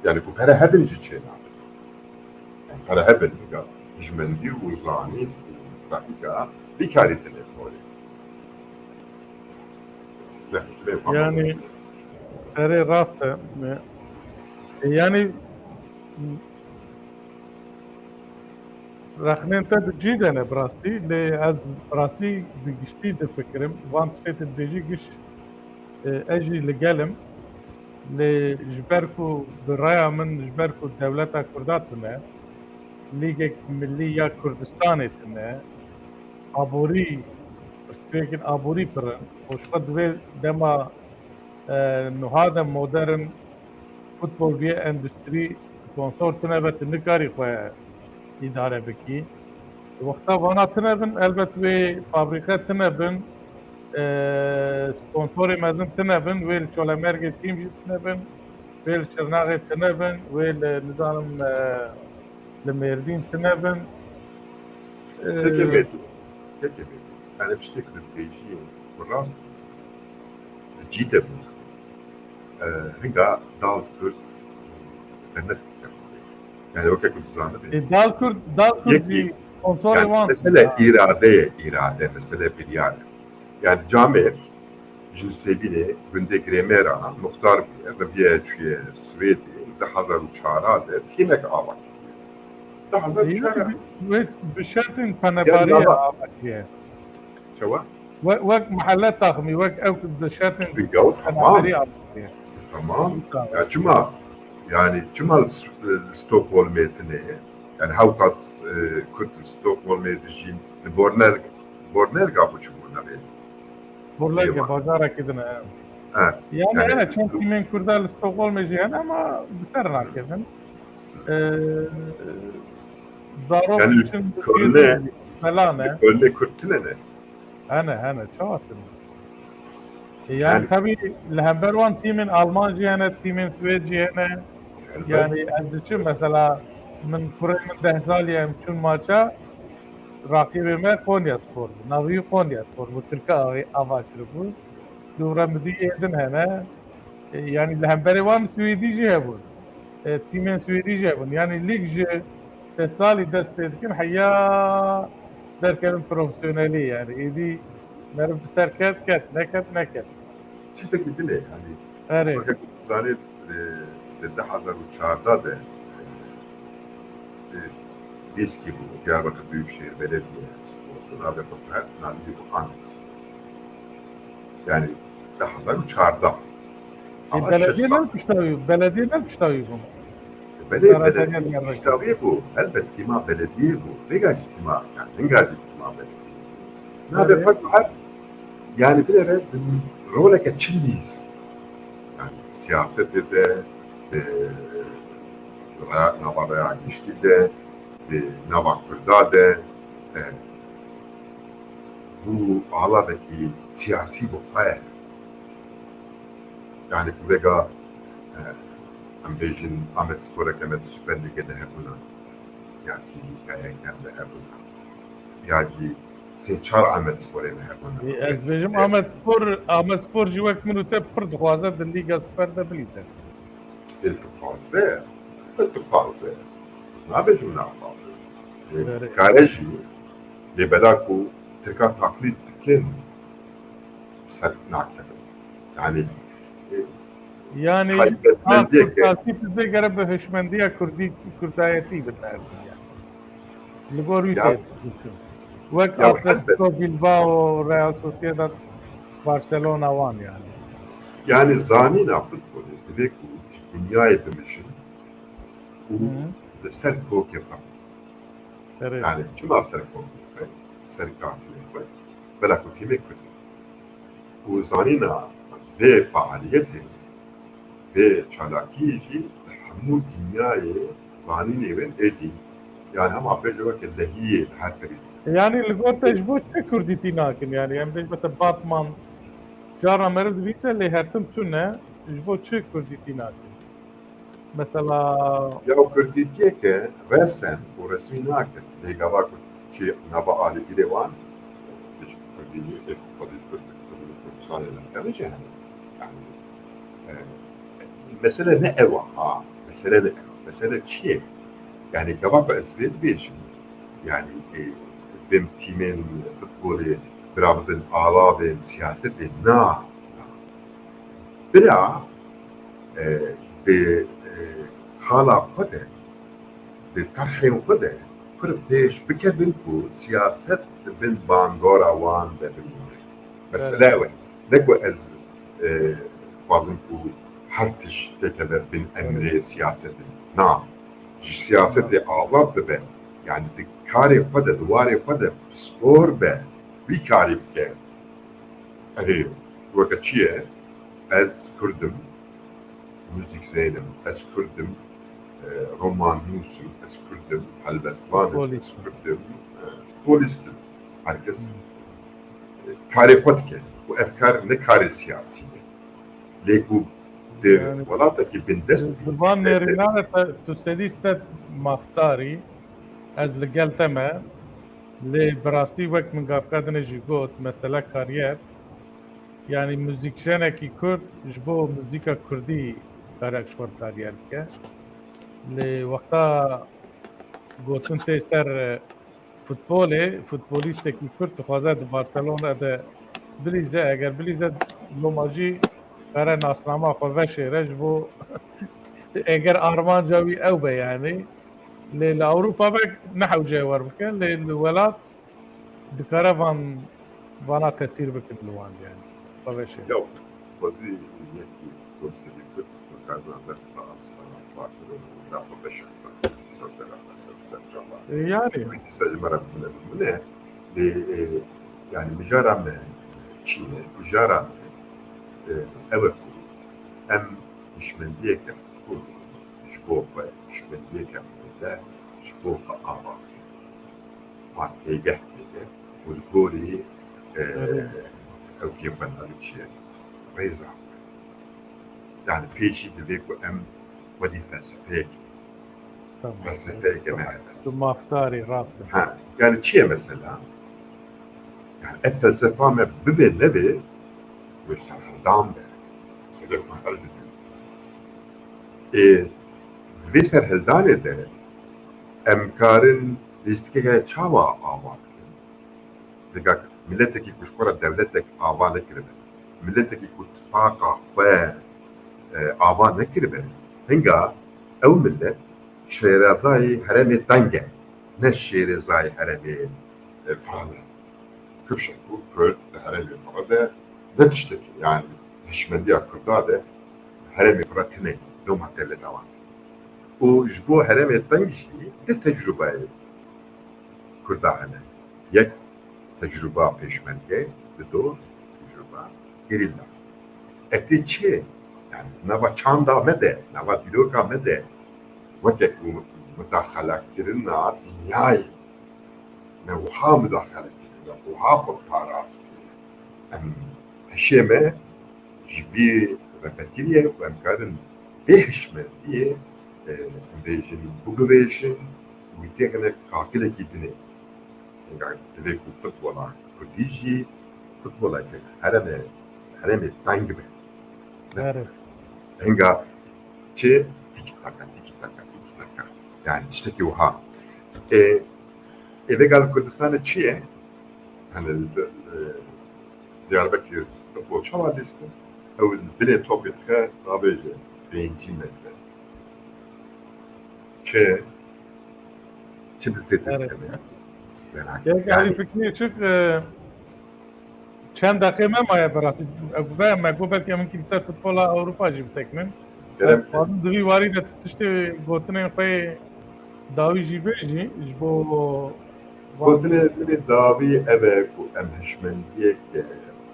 yani ku pere hebin jî çênabin. Yani pere hebin, hinga hijmendî û zanîn û pratîka vî karî tine porê. Yani, erê rast e. Yani rexnên te di cî de ne bi rastî, lê ez bi rastî bi giştî difikirim. Van tiştê tu dibêjî giş, e, ez jî li gel im. Lê ji ber ku bi raya min, ji ber ku dewleta Kurda tune, Lîgek Milî ya Kurdistanê tune, aborî, pirsgirêkên aborî pir in. Û ji xwe di vê dema, e, nuha de modern futbol bûye endustrî, sponsor tune be, tu nikarî xwe îdare bikî. Wexta vana tune bin, elbet wê fabrîke tune bin, e, sponsorê mezin tune bin, wê li Çolemergê tîm jî tune bin, wê li Şirnaxê tune bin, wê li, nizanim, e, li Mêrdîn tune bin. E, Pekê Mêrdîn, pekê Mêrdîn. Yani tiştê ku dibêjî, bi rast, di cî de bû. E, hinga dal Kurd demet dike. Yani weke ku dizanibê. E, dal Kurd, dal Kurd Yekî, jî sponsorê yani wan mesele tune. Îrade ye, îrade, mesele biryar e. Yani Camêr, ji Nisêbînê gundê Girêmêra muxtar bûye, reviye çûye Swêdê, du hezar û çar de tîmek ava kiriye. Du hezar û çar. Wê bi şertên Ya penebariyê nava- ava kiriye. Çawa? Wek, wek mehelle taxmî, wek ew bi şertên Yaw, tamam. penebariyê ava kiriye. Tamam. Tamam. Ya çima? Yani çima li S-, li Stockholmê tine? Yani hewqas, e, Kurd li Stockholmê dijîn, li Bornel-, Bornelga bû çi bû navê? Bornelga, Cêma. Bajarekî din e. Ha, Yani yani hene çend tîmên Kurda li Stockholmê jî hene ama bi ser nakevin. Ee, zarok Yani için Köln'e, Falan e. Köln'e Kurd tine ne? Hene, hene, çawa tine. E, yani Yani tabii li hember wan tîmên Alman jî hene, tîmên Swêd jî hene. Elbet. Yani ez diçim mesela min kurê min deh salî ye em çûn maça, raqîbê me Konya Spor bû. Navî Konya Spor bû. Tirka avê ava kiribû. Dûre midî êdin hene. E, yani li hemberê wan Swêdî jî hebûn. E, tîmên Swêdî jî hebûn. Yani lîg ji sê salî dest pê dikin, heya derkevin profesyonelî yani. Êdî meriv bi ser ket, ket, neket, neket. Tiştekî din e, yani, Erê. Weke ku dizanî, e, di du hezar û çardeh de, e, e, dîskî bû, Diyarbakır Büyükşehir Belediye Spor'u, navê xwe hat, navê bû Ahmet. Yani, du hezar û çardeh. E, Ama belediye şeş ne piştawî, belediye ne piştawî bû? Belê, Karadeniz belediye Diyarbakır. Piştawî bû. Elbet tîma belediye bû. Vêga jî tîma, yani, hinga jî tîma belediye. Navê Belê. Xwe guher, yani, binêre bi roleke çi lîst. Yani, siyasetê de, e, ra-, nava raya giştî de, e, nava Kurda de, e, bû alavekî siyasî bi xwe. Yani, ku vêga, e, em bêjin Amedsporeke me di Süper Lîgê de hebûna, ya jî hikayekem de hebûna, ya jî sê çar Amedsporê me hebûna. Ê, ez dibêjim Amedspor, Amedspor jî wek min û te pir dixwaze di Lîga Süper de bilîze. Ê, dixwaze, ê, dixwaze. Nabêjim naxwaze. Ê, Erê. Kare jî, lê bela ku Tirka taxlîd dikin, ser nakevin. Yani, e, Yani, taybetmendiyeke ha, Kurtasî tu dê gere bi hişmendiya Kurdî, Kurdayetî biderdin yani. Li gor wî Ya. tê dibîstin. Wek Ya, Atletico elbet. Bilbao, Real Sociedad, Barcelona wan yani. Yani, zanîna futbolê divê ku ji dinyayê bimijin û Hı. li ser kokê xwe. Erê. Yani, çima ser kokê xwe, ser kafiyê xwe, bela ku tîmê Kurd. Û zanîna vê faaliyetê, vê çalakiyê jî li hemû dinyayê zanînê wê êdî, yani hema pê jî weke lehiyê li her tevî. Yani li gor te ji bo çi kurdîtî nakin? Yani em bêjin mesela Batman, cara meriv dibîse lê her tim tune, ji bo çi kurdîtî nakin? Mesela Ya kurdîtiyeke resen û resmî nakin. Lê gava ku çi nava alîgirê wan, ji kurdî, ê, xwedî kurd, kurd, Kurdistanê de hene jî hene. Yani, e, mesele ne ew e, ha. Mesele ne ew e. Mesele çi ye? Yani gava ku ez vê dibêjim, yani, e, dibêm tîmên futbolê bira bibin alavên siyasetê, na, na. Bira, e, bi, e, xala xwe de, di terhên xwe de pir pêş bikevin ku siyaset di bin bandora wan de bimîne. Mesele ew e. Ne ku ez, e, dixwazim ku her tişt têkeve bin emrê siyasetê. Na. Ji siyasetê azad bibe. Yani di karê xwe de, di warê xwe de pispor be. Wî karî bike. Erê, weke çi ye? Ez Kurd im, muzîkzên im. Ez Kurd im, e, romannûs im. Ez Kurd im, helbestvan im. Ez Kurd im, e, futbolîst im. Herkes, e, karê xwe dike. Û ev kar ne karê siyasî ye. Lê ku di welatekî bindest bî, di van nêrînan de tu sedî sed mafdar î, ez li gel te me. Lê bi rastî wek min gavka dinê jî got, mesele kariyer, yanî muzîkjenekî Kurd ji bo muzîka Kurdî kare ji xwe kariyer bike. Lê wexta gotin tê ser, e, futbolê, futbolîstekî Kurd dixwaze di Barcelona de bilîze, eger bilîze loma jî kare nasnama xwe veşêre ji bo eger armanca wî ew be yanî. Lê li Ewropa be ne hewce wer bike, lê li welat dikare van, vana tesîr bikin li wan, yani. Xwe veşê. Ya, xwezî yekî futbolîstê Kurd, karibûna derxista Arsenal, Barcelona, û daxwe beşe xwe, ser, ser, ser, ser, ser çava. E, yani. Ser ji me re bimine, bimine. Lê, e, yani, mijara me çi ye? Mijara me, e, ew e ku em hişmendiyeke futbol ji bo xwe, hişmendiyeke mode ji bo xwe ava bikin. Wan têgeh têgeh û li gorî, e, ewkê xwe navê çi ye? Rêza xwe. Yani pêşî divê ku em xwedî felsefeyek, tamam, felsefeyeke me hebe. Tu mafdarî, rast e. Ha, yani çi ye mesela? Yani ev felsefa me bivê nevê wê serhildan be. Serê xwe hildidin. Ê, di vê serhildanê de em karin lîstikeke çawa ava bikin? Dega miletekî ku ji xwe re dewletek ava nekiribe, miletekî ku tifaqa xwe, e, ava nekiribe, hinga ew milet şêrezayê herêmê teng e, ne şêrezayê herêmê, e, firane. Kifşek û Kurd di herêmê xwe de ne tiştekî, yani hişmendiya Kurda de herêmê xwe tune loma dewleta wan. Û ji bo herêmê teng jî du tecrûbeyê Kurda hene. Yek tecrûba pêşmerge, dido tecrûba gerîla. Ev tê çi? Yani nava çanda me de, nava dîroka me de weke ku mudaxalekirina dinyayê me wiha mudaxale kirine, wiha xwe parastî. Em hişê me ji vî re vekiriye û em karin bê hişmendiyê, e, em bêjin, biguvêjin û wî têxine kakilekî dinê. Hinga divê ku futbola Kurdî jî futboleke herêmê, herêmê teng be. Erê. Hinga çi? Tiki taka, tiki taka, tiki taka. Yani tiştekî wiha. E, ê vêga li Kurdistanê çi ye? Hani li, e, Diyarbekir futbol çawa lîstin? Ew li binê topê dixe, davêje pêncî metre. Çi? Çi bi zêde dikeve? Merak. Gerek yani, fikri çık, e, çend deqê me maye berasî. Ve me got belkî em hinkî ser futbola Ewropa jî bisekinin. Kerem. Fazil di vî warî de tiştê gotinên xwe dawî jî bêjî ji bo Gotinê min ê dawî ev e ku em hişmendiyeke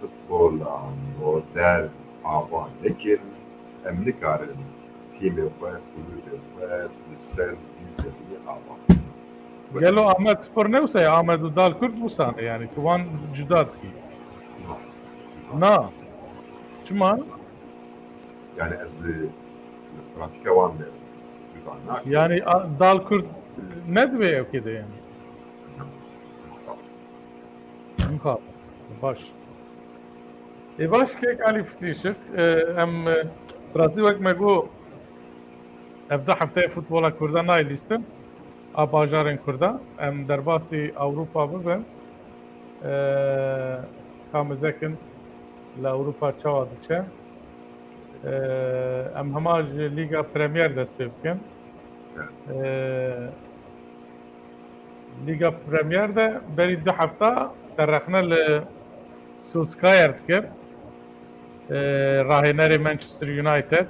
futbola modern ava nekin, em nikarin tîmê xwe, kulûbê xwe li ser vî zemînê ava bikin. Gelo Amed Spor ne wisa ye? Amed û Dal Kurd wisa ne, yani tu wan cuda dikî? Na. Na. Çima? Yani ez, e, li pratîka wan de cuda nakim. Yani, a, Dal Kurd ne divê ew kê de yani? Mixabin. Baş. Ê baş, kek Alî Fikrî Şik, e, em, e, bi rastî wek me got, ev du hefteyê futbola Kurda nayê lîstin, a bajarên Kurda, em derbasî Ewropa bibin, e, ka mizekin li Ewropa çawa diçe. E, em hema ji Lîga Premier dest pê bikin. E, Lîga Premier de berî du hefta te rexne li Solskjaer dikir. E, rahênerê Manchester United.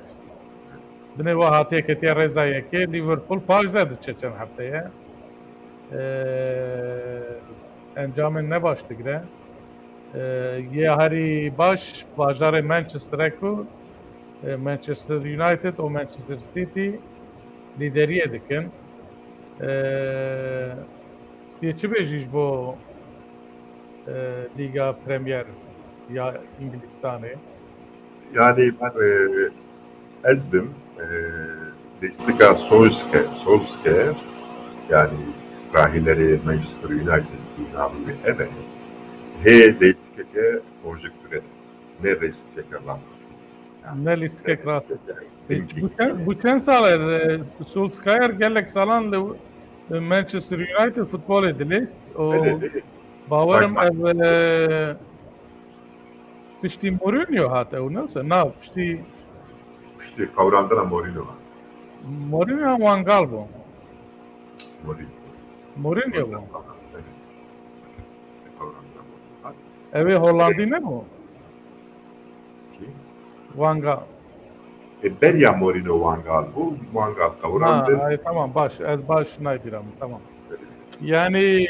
Binê wa hatiye ketiye rêza yekê. Liverpool paş de diçe çend hefteye. E, encamên ne baş digire. E, yê herî baş bajarê Manchester e ku, e, Manchester United û Manchester City lîderiyê dikin. E, yê çi bêjî ji bo, e, Lîga Premier ya Îngilîstanê? Yani ben, e, ez bim, e, lîstika Solskjaer, Solskjaer, yani rahînerê Manchester United navê wê ev e. Hê lîstikeke konjekture, ne lîstikeke rast. Ne lîstikek rast. Bu çend, bu çend sal e, e, Solskjaer gelek salan li, e, Manchester United futbolê dilîst. O bawerim ev, e, piştî Mourinho hat ew ne wisa? Na, piştî Piştî qewrandina Mourinho hat. Mourinho Van Gaal bû. Mourinho. Mourinho bû. Piştî qewrandina Mourinho hat. Ew ê Hollandî nebû? Kî? Van Gaal. E, beriya Mourinho Van Gaal bû. Van Gaal qewrandin. Ay, tamam, baş. Ez baş naybiram. Tamam. Yani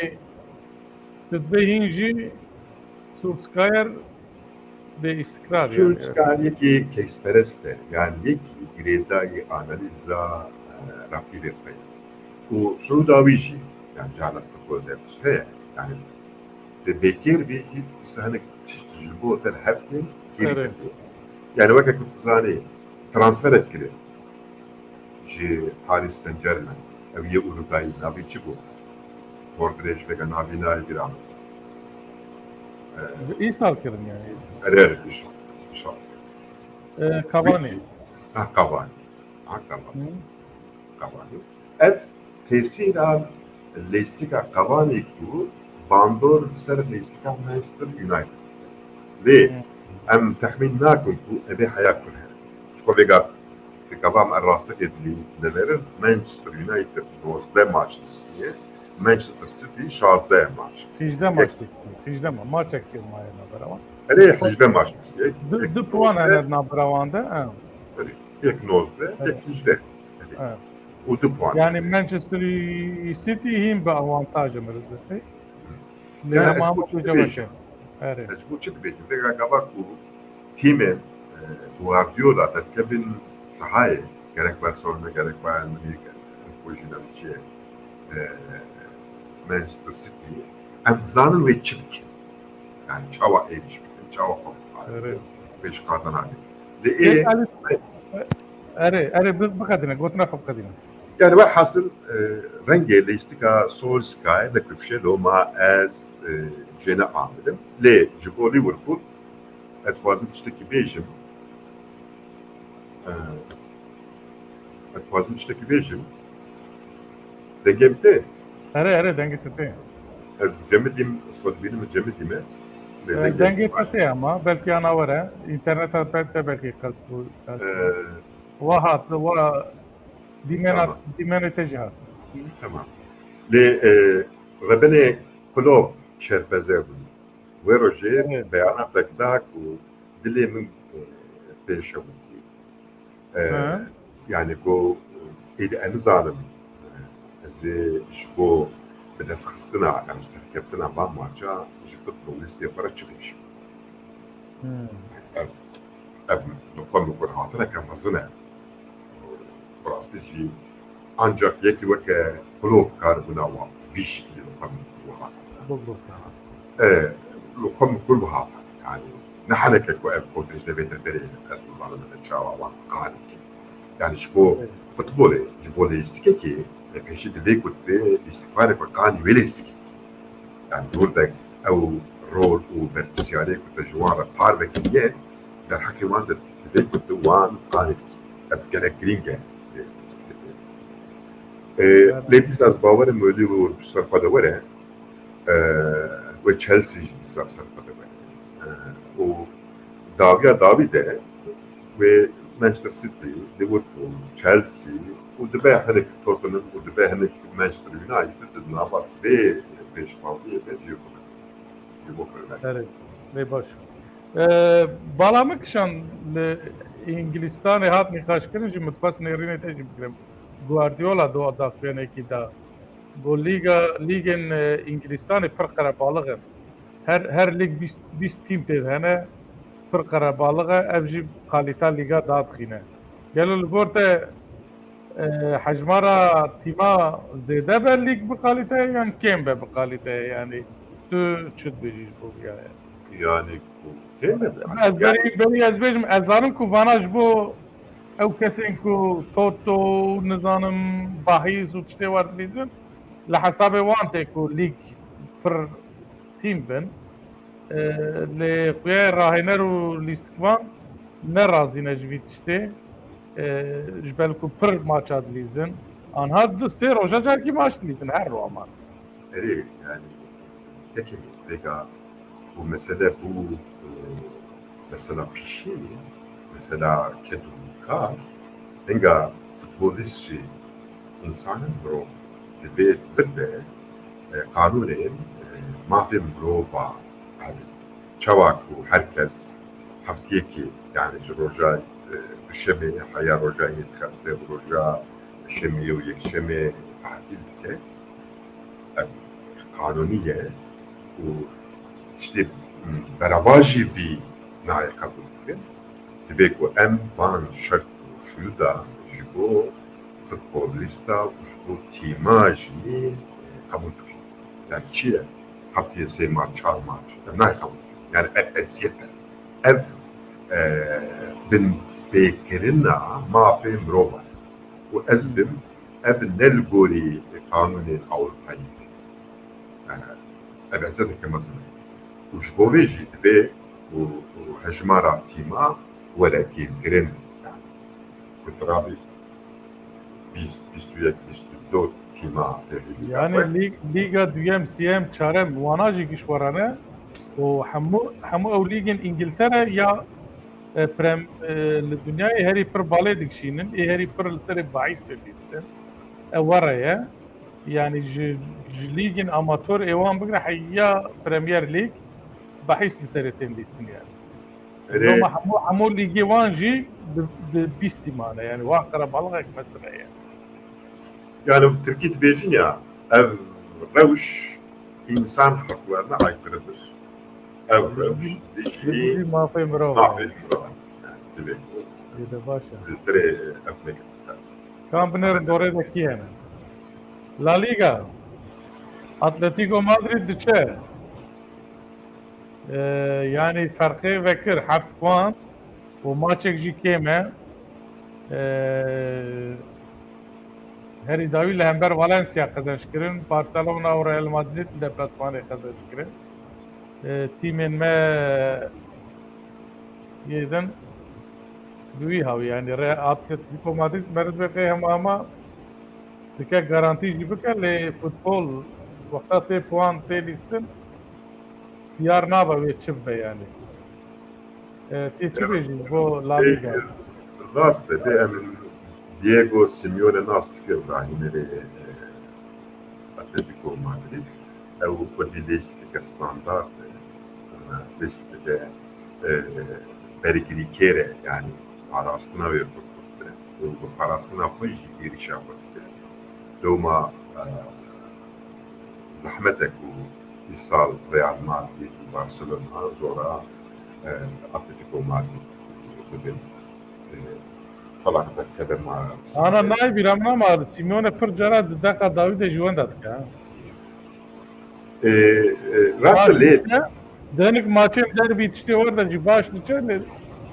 tu dibê hîn jî Solskjaer bê îstikrar yani. Solskjaer yekî keysperest e. Yani yekî girêdayî analîza, e, rakîbê xwe ye. Û sûda wî jî, yani cana futbol de heye. Yani te bêkêr bî jî dîsa hinek tişt ji bo te li hev tên kêrî te tê. Yani weke ku tu zanî transferek kirin ji Paris Saint-Germain, ew yê Uruguayî, navê çi bû? Hordrêj veke navê nayê giran. Îsal kirin yani. Erê, erê, îsal. Îsal. E, Cavani. Ha, Cavani. Ha, Cavani. Cavani. Ev tesîra lêstika Cavani ku bandor li ser lêstika Manchester United dike. Lê em texmîn nakin ku ev ê heya kur here. Ji xwe vêga Gava em rastekê dilî dinêrin, Manchester United nozdeh maç lîstiye, Manchester City şazdeh maç. Hîjdeh maç lîstiye. Hîjdeh ma-, maçek kêm maye navbera wan. Erê, hîjdeh maç lîstiye. Du, du puan hene navbera wan de. Erê, yek nozdeh, yek hîjdeh. Û du puan. Yani Manchester City hîn bi avantaj e mirî. Erê. Ez ji bo çi dibêjim? Vêga gava ku tîmên, e, Guardiola derkevin sahayê, gerek Barcelona, gerek Bayern Munich, gerek Kojinan çi ye, e, Manchester City, em dizanin wê çi bikin. Yani çawa êrîş bikin, çawa xwe biparêzin, wê ji qadana bê. Lê ê Erê, erê, bi-, biqedîne, gotina xwe biqedîne. Yani welhasil, e, rengê lîstika Solskjaer nekifşe, loma ez, e, jê ne amirim. Lê ji bo Liverpool, ez dixwazim tiştekî bêjim. E, ez dixwazim tiştekî bêjim. Dengê min tê? Erê, erê, dengê te tê. Ez cemidîm, ez xwe dibînim cemidî me. E, dengê te tê ama, belkî ana were. Înterneta te, te belkî qels bû. Wa hat, wa dîmena, dîmenê te jî hat. Tamam. Lê, e, Rebenê Klopp şerpeze bû. Wê rojê beyanetek da ku dilê min, e, pê şewitî. E, yani ku êdî ez nizanim, e, ez ê ji bo bidestxistina em serkeftina van maça ji futbolîstê xwe re çi bêjim. Ev, ev li xwe min kur hatineke mezin e. Bi rastî jî ancak yekî weke Klopp karibûna wa vî şiklî li xwe min kur hatine. E, li xwe min kur bihatine. Yani ne heneke ku ev kotej de bête derê, ez nizanim ez ê çawa wan qanî kim. Yani ji bo futbolê, ji bo lîstikekê, e, pêşî divê ku tu lîstikvanê ku qanî wê lîstikekê. Yani dûr de ew rol û berpirsyariyê ku te ji wan re parve kiriye, derheqê wan de divê ku tu wan qanî bikî. Ev gelek girîng e. E, lê dîsa ez bawerim welî û ser xwe de were, e, wê Chelsea jî dîsa ser xwe de were. E, û dawiya dawî de wê Manchester City, Liverpool, Chelsea û dibe hinek Tottenham û dibe hinek Manchester United di nava vê pêşbaziyê de cî xwe cî bo kirine. Erê, lê baş. Ee, bala min kişan li Îngilistanê hat nîqaşkirin jî min dixwest nêrînê te jî bigirim. Guardiola do daxuyanekî da. Got lîga, lîgên e, Îngilistanê pir qerebalix in. Her, her lîg bîst, bîst tîm tê de hene. Pir qerebalix e. Ev jî kalîta lîga dadixîne. Gelo li gor te e, hejmara tîma zêde be lîg bi kalîteye yan kêm be bi kalîteye? Yanî tu çi dibêjî ji bo viyaya? Yanî ku kêm be bi Ez berî, berî ez bêjim, ez zanim ku vana ji bo ew kesên ku toto û nizanim bahîs û tiştê wer dilîzin, li hesabê wan tê ku lîg pir tîm bin. E, lê xuya rahêner û lîstikvan ne razî ne ji vî tiştê. E, ji ber ku pir maça dilîzin. Anha du sê roja carekî maç dilîzin her roman. Erê, yanî, tekê vêga û mesele bû, e, mesela pîşî, mesela ked û kar, hinga futbolîst jî însan in, mirov divê vir de, e, qanûnê, e, mafê mirova hebe. Çawa ku her kes heftiyekê, yanî ji roja, e, duşemê heya roja yê dixebite û roja şemê û yekşemê tatil dike, ev qanûnî ye û tiştê berevajî vî nayê qebûl kirin. Divê ku em van şert û şurûda ji bo futbolîsta û ji bo tîma jî qebûl bikin. Yani çi ye? Heftiyê sê maç, çar maç. Ev nayê qebûl bikin. Yani ev eziyet e. Ev, e, binpêkirina mafê mirova ye. Û ez bim, ev ne li gorî qanûnên Ewropayî be. E, ev eziyeteke mezin e. Û ji bo vê jî divê û, û hejmara tîma were kêmkirin. Yani, ku tu rabî bîst, bîst û yek, bîst û du tîma têrî lîga Yani xwe. Lîg, Lîga duyem, siyem, çarem wana jî giş werane û hemû, hemû ew lîgên Îngiltere ya, e, prem, e, li dinyayê herî pir balê dikişînin, ê herî pir li serê bahîs tê dîtin. Ew were ye. Yani ji, ji lîgên amator ê wan bigire heya Premier League bahîs li serê tên dîtin yani. Erê. Loma hemû, hemû lîgê wan jî bi, bi bîst tîman e. Yani wan qerebalixek mezin e yani. Yani bi Tirkî dibêjin ya, ev rewş insan haklarına aykırıdır. Ev rewş dijî Dijî mafê mirov. mafê mirov. Yani, divê. Ê de baş e. Li serê ev neke. Kam binêrin dorê de kî hene? La Liga. Atletico Madrid diçe. Ee, yani ferqê vekir heft puan û maçek jî kêm e. Ee, herî dawî li hember Valencia qezenc kirin. Barcelona û Real Madrid li deplasmanê qezenc kirin. Ee, tîmên me yê din bi wî hawî, yani Re-, Atletico Madrid meriz be qey hema hema dike garantî jî bike, lê futbol wexta sê puan tê lîstin diyar nabe wê çi bibe yani. E, tê çi bêjî ji bo La Liga? Rast e, de em Diego Simeone nas dikir rahînerê, e, Atletico Madrid. Ew xwedî lîstikeke standard e. Lîstikeke, e, bergirîkêr e, yani parastina wê xurt xurt e. Û bi parastina xwe jî êrîşa xwe dike. Dewma, e, zehmet e ku îsal Real Madrid û Barcelona zora, e, Atletico Madrid bibin. E, Xelakete dema. Ana nayê bîra min ama Simeone pir cara di deqa dawî de jî wenda dike, ha. E, e, rast e lê. Di hinek maçên derbî tiştê wer de jî baş diçe, lê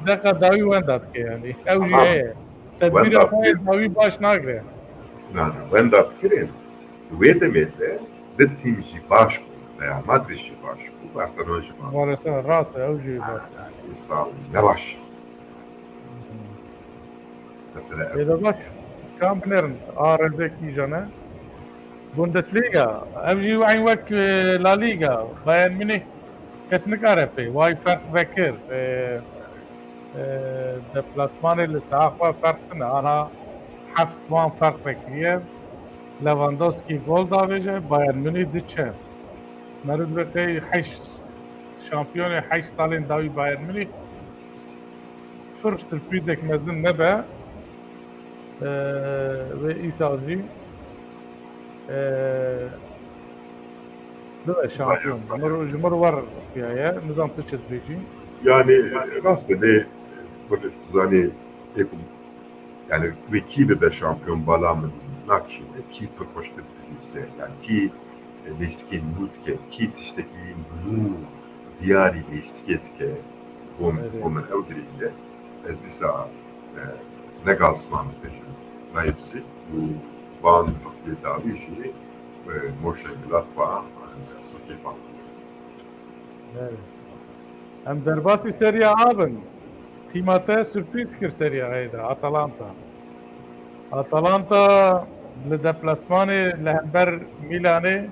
deqa dawî wenda dike yani. Ew jî heye. Tedbîra xwe dawî baş nagire. Na, na, wenda dikirin. Di wê demê de di tîm jî baş bû. Real Madrid jî baş bû, Barcelona jî baş bû. Barcelona, rast e, ew jî baş. Ha, îsal ne baş. Mesela ev. Ê de baş. Kam binêrin, a rezek îjane. Bundesliga, ev jî eyn wek, e, La Liga, Bayern Münih kes nikare pê. Way ferq vekir. E, E, deplasmanê li saha xwe ferq tine. Ana heft puan ferq vekiriye. Lewandowski gol davêje, Bayern Munî diçe. Meriv dibe qey heşt şampiyonê heşt salên dawî Bayern Munî pir sürprîzek mezin nebe. E, ve îsal jî, e, bibe şampiyon. Ji mir, ji mir wer xuya ye. Nizam tu çi dibêjî? Yani rast e, lê zanî êkum yani wê kî bibe şampiyon bala min nakişîne, kî pir xweştir dibîse, yani kî lêstikên nû dike, kî tiştekî nû diyarî lêstikê dike, bo min, bo min ew girîng e. Ez dîsa e, ne Gazman dibêjim, Leipzig û van heftê dawî jî e, Mönchengladbach, e, bi kêfan. Em derbasî Serie A bin. Tîma te sürprîz kir Serie A'yê de, Atalanta. Atalanta li deplasmanê li hember Milanê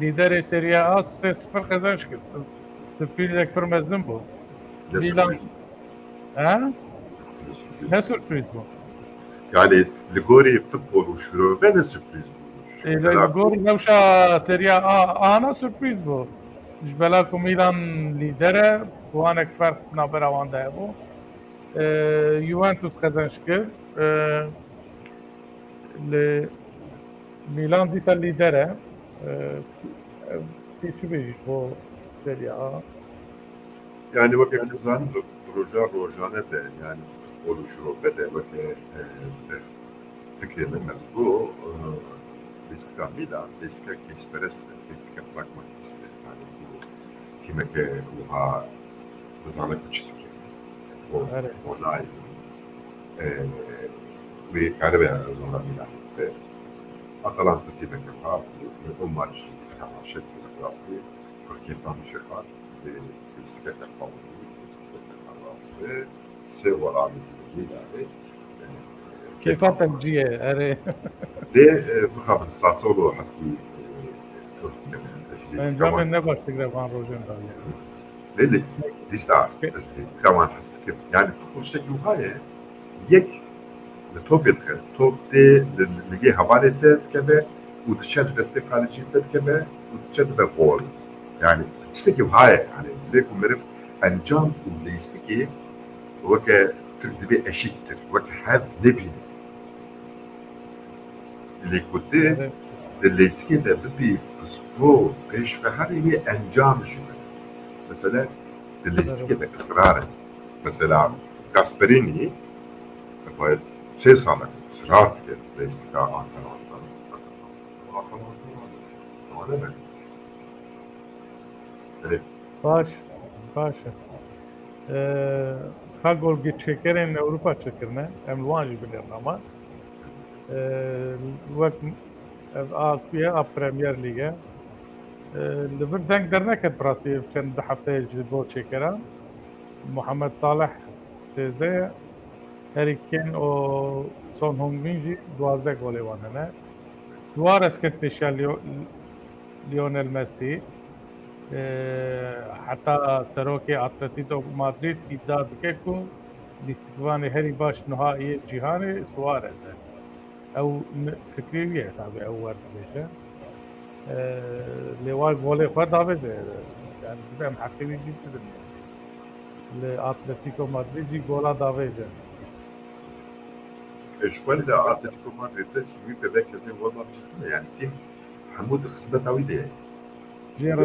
lîderê Serie A sê sifir qezenç kir. Sürprîzek pir mezin bû. Milan. He? Ne sürprîz bû. Yani li gorî futbol û şirove ne sürprîz bû. Li gorî newşa Serie A ana sürprîz bû. Ji bela ku Milan lîder e, puanek ferq navbera wan de hebû. E, Juventus qezenç kir. E, li Milan dîsa lîder e. E, tu çi bêjî ji bo Serie A? Yani weke ku zanî roja rojane de yani futbol û şirove de weke e, fikrê min me digot, e, lîstika Milan lîstika kêşperest e, lîstika pragmatîst e. Yani ku tîmeke wiha bizane ku çi dike. Bo, bo nayê. E, wê karibe zona Milanê bibe. Atalanta tîmeke wiha bû, li Omar jî hemaşet bû, rastî pir kêfan jê hat. Lîstikeke xwe bû, lîstikeke xwe rase, sê welamî li Milanê. Kêfa te cî ye, erê. Lê e, bixabin Sassuolo hetî e, ew dikeve. Encamên ne baş digre van rojên dawiya. Lê lê dîsa ez lîstika wan hez dikim. Yani futbol tiştekî wiha ye. Yek li topê dixe. Top tê li, li, ligê hevalê te dikeve û diçe li destê kalicî te dikeve û diçe dibe gol. Yani tiştekî wiha ye. Yani lê ku meriv encam û lîstikê weke Tirk dibê eşîttir, weke hev nebîne. Lê ku tu di lîstikê de bibî pispor, pêşveherî wê encam jî be. Mesele di lîstikê de israr e. Mesela Gasperini, sê sal e israr dike lîstika Atalanta. Atalanta wane be. Erê. Baş, baş e. Ee, ka golgê çêkerên Ewropa çêkirine, em li wan jî binêrin ama. Ee, wek ev a ku ye, a Premier League e. Ee, li vir deng derneket bi rastî ev çend du hefteyê ji bo çêkeran. Muhammed Salih sêzdeh ye. Harry Kane û Son Heung-min jî duwazdeh golê wan hene. Suarez ket pêşiya Lio-, Lionel Messi. Ee, heta serokê Atletico Madrid îdia dike ku lîstikvanê herî baş niha yê cîhanê Suarez e. Ew mi-, fikrê wî ye, tabi ew wer dibêje. Ee, lê war golê xwe davêje. Yani dibe em heqê wî jî bidin. Li Atletico Madrid jî gola davêje. E, ji xwe li Atletico Madrid de jî wî pevek hezên gol davêje tune. Yani tîm hemû di xizmeta wî de ye. Jê re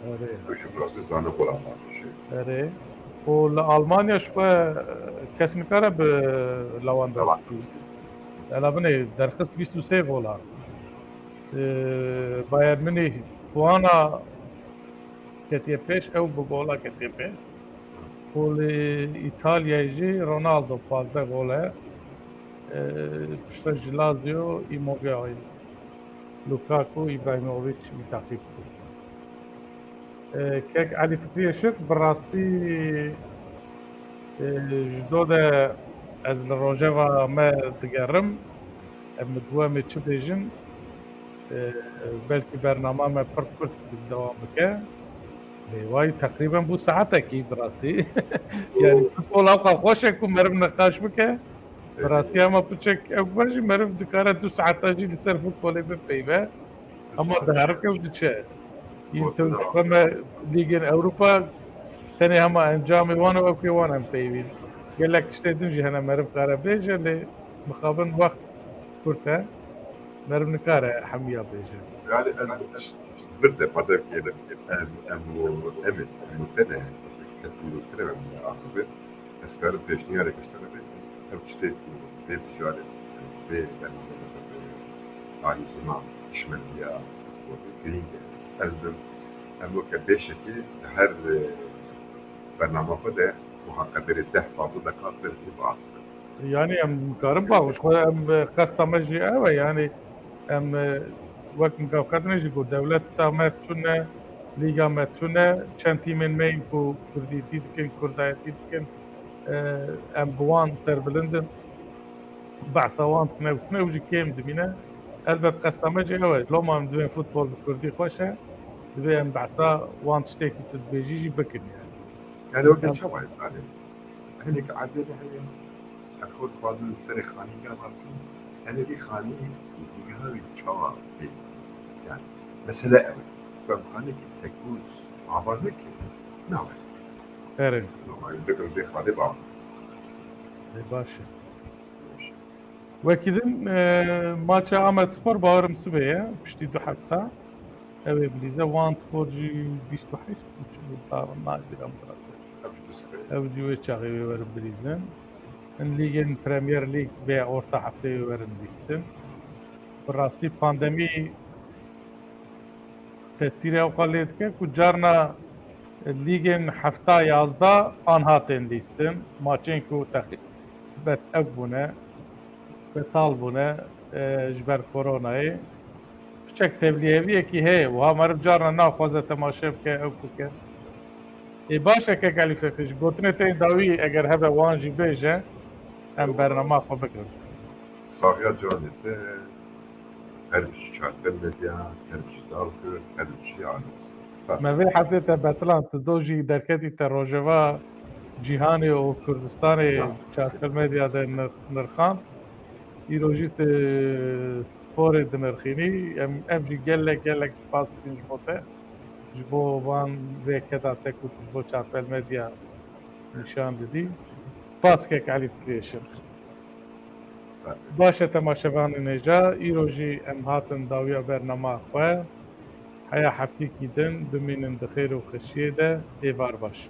Erê. Erê. Û li Almanya ji xwe kes nikare bi Lewandowski. Lewandowski. Ela binê derxist bîst û sê gola. Ee, Bayern Münih puana ketiye pêş, ew bi gola ketiye pêş. Û li Îtalyayê jî Ronaldo pazdeh gol e. Ee, piştre jî Lazio, Immobile. Lukaku, Ibrahimovic wî teqîb kir. Ee, kek Elî Fikriyê Şik, bi rastî, ee, ji do de ez li rojeva me digerim. Em li dua me çi bêjin? Ee, belkî bernama me pir kurt dewam bike. Lê way teqrîben bû saetekî bi rastî. Yani futbol ewqa xweş e ku meriv niqaş bike. Bi rastî hema piçek ew be jî meriv dikare du saeta jî li ser futbolê bipeyve. Ama diherike û diçe. Yên tew dixwe me lîgên Ewropa tenê hema encamê wan û ewkê wan em peyvîn. Gelek tiştê din jî hene meriv kare bêje lê mixabin wext kurt e. Meriv nikare hemiya bêje. Yani ez bir de madem ki em em em em em tene kesî tire em axibin. Ez karim pêşniyarek ji te re bêjim. Ev tiştê ku vê mijarê, vê bernameyê alî ziman, hişmendiya futbolê girîng e. Ez bim, em weke bêşekê li her, e, bernama xwe de wiha qederê deh pazdeh deqa ser vê biaxivin. Yani em karin baxwe, em, e, qesta me jî ew e, yani em, e, wek min gav ketine jî got, dewleta me tune, lîga me tune, çend tîmên me yên ku kurdîtî dikin, kurdayetî dikin, e, em bi wan serbilind in, behsa wan dikin, ew tune, ew jî kêm dimîne. Elbet qesta me jî ew e. Loma em divên futbol bi kurdî xweş e, divê em behsa wan tiştekî tu dibêjî jî bikin yani. Yani weke çawa ye zanî? Hinek erdê de heye, ev xwe dixwazin li serê xanî gava bikin. Tenê vî xanî, vî giha wî çawa bê? Yani, mesele ew e. Ku em xanîkî tekbûz ava neke, nawe. Erê. Normalde bikin vê xanî bava. Ê, baş e. Wekî din, e, maça Amed Spor bawerim sibê ye, piştî du hefta. Ew ê bilîze. Wan Spor jî bîst û heşt û çi bû, ta nagîrim. Ew jî wê çaxê wê werin bilîzin. Hin lîgên Premier League vê orta hefteyê wê werin lîstin. Bi rastî pandemî tesîrê ewqa lê dike ku carna lîgên hefta yazdeh anha tên lîstin. Maçên ku teqîbet ev bûne, betal bûne, e, ji ber koronayê. Piçek tevlîheviyekî heye. Wiha meriv carna naxwaze temaşe bike, ew bike. Ê baş e kek Elî Fekir, ji gotinê te yê dawî eger hebe wan jî bêje, em bernama xwe bikin. Saxiya canê te, her bijî Çarpel Medya, her bijî Dal Kurd, her bijî Amed. Me vê hezê te betilan, tu do jî derketî te rojeva cîhanê û Kurdistanê Çarpel Medya de nir-, nirxand. Îro jî tu sporê dinirxînî. Em, em jî gelek, gelek spas dikin ji bo te. Ji bo van vê keda te ku tu ji bo Çarpel Medya nîşan didî. Spas kek Elî Fekir. Baş e temaşevanên hêja, îro jî em hatin dawiya bernama xwe. Heya heftîkî din bimînin di xêr û xweşiyê de, êvar baş.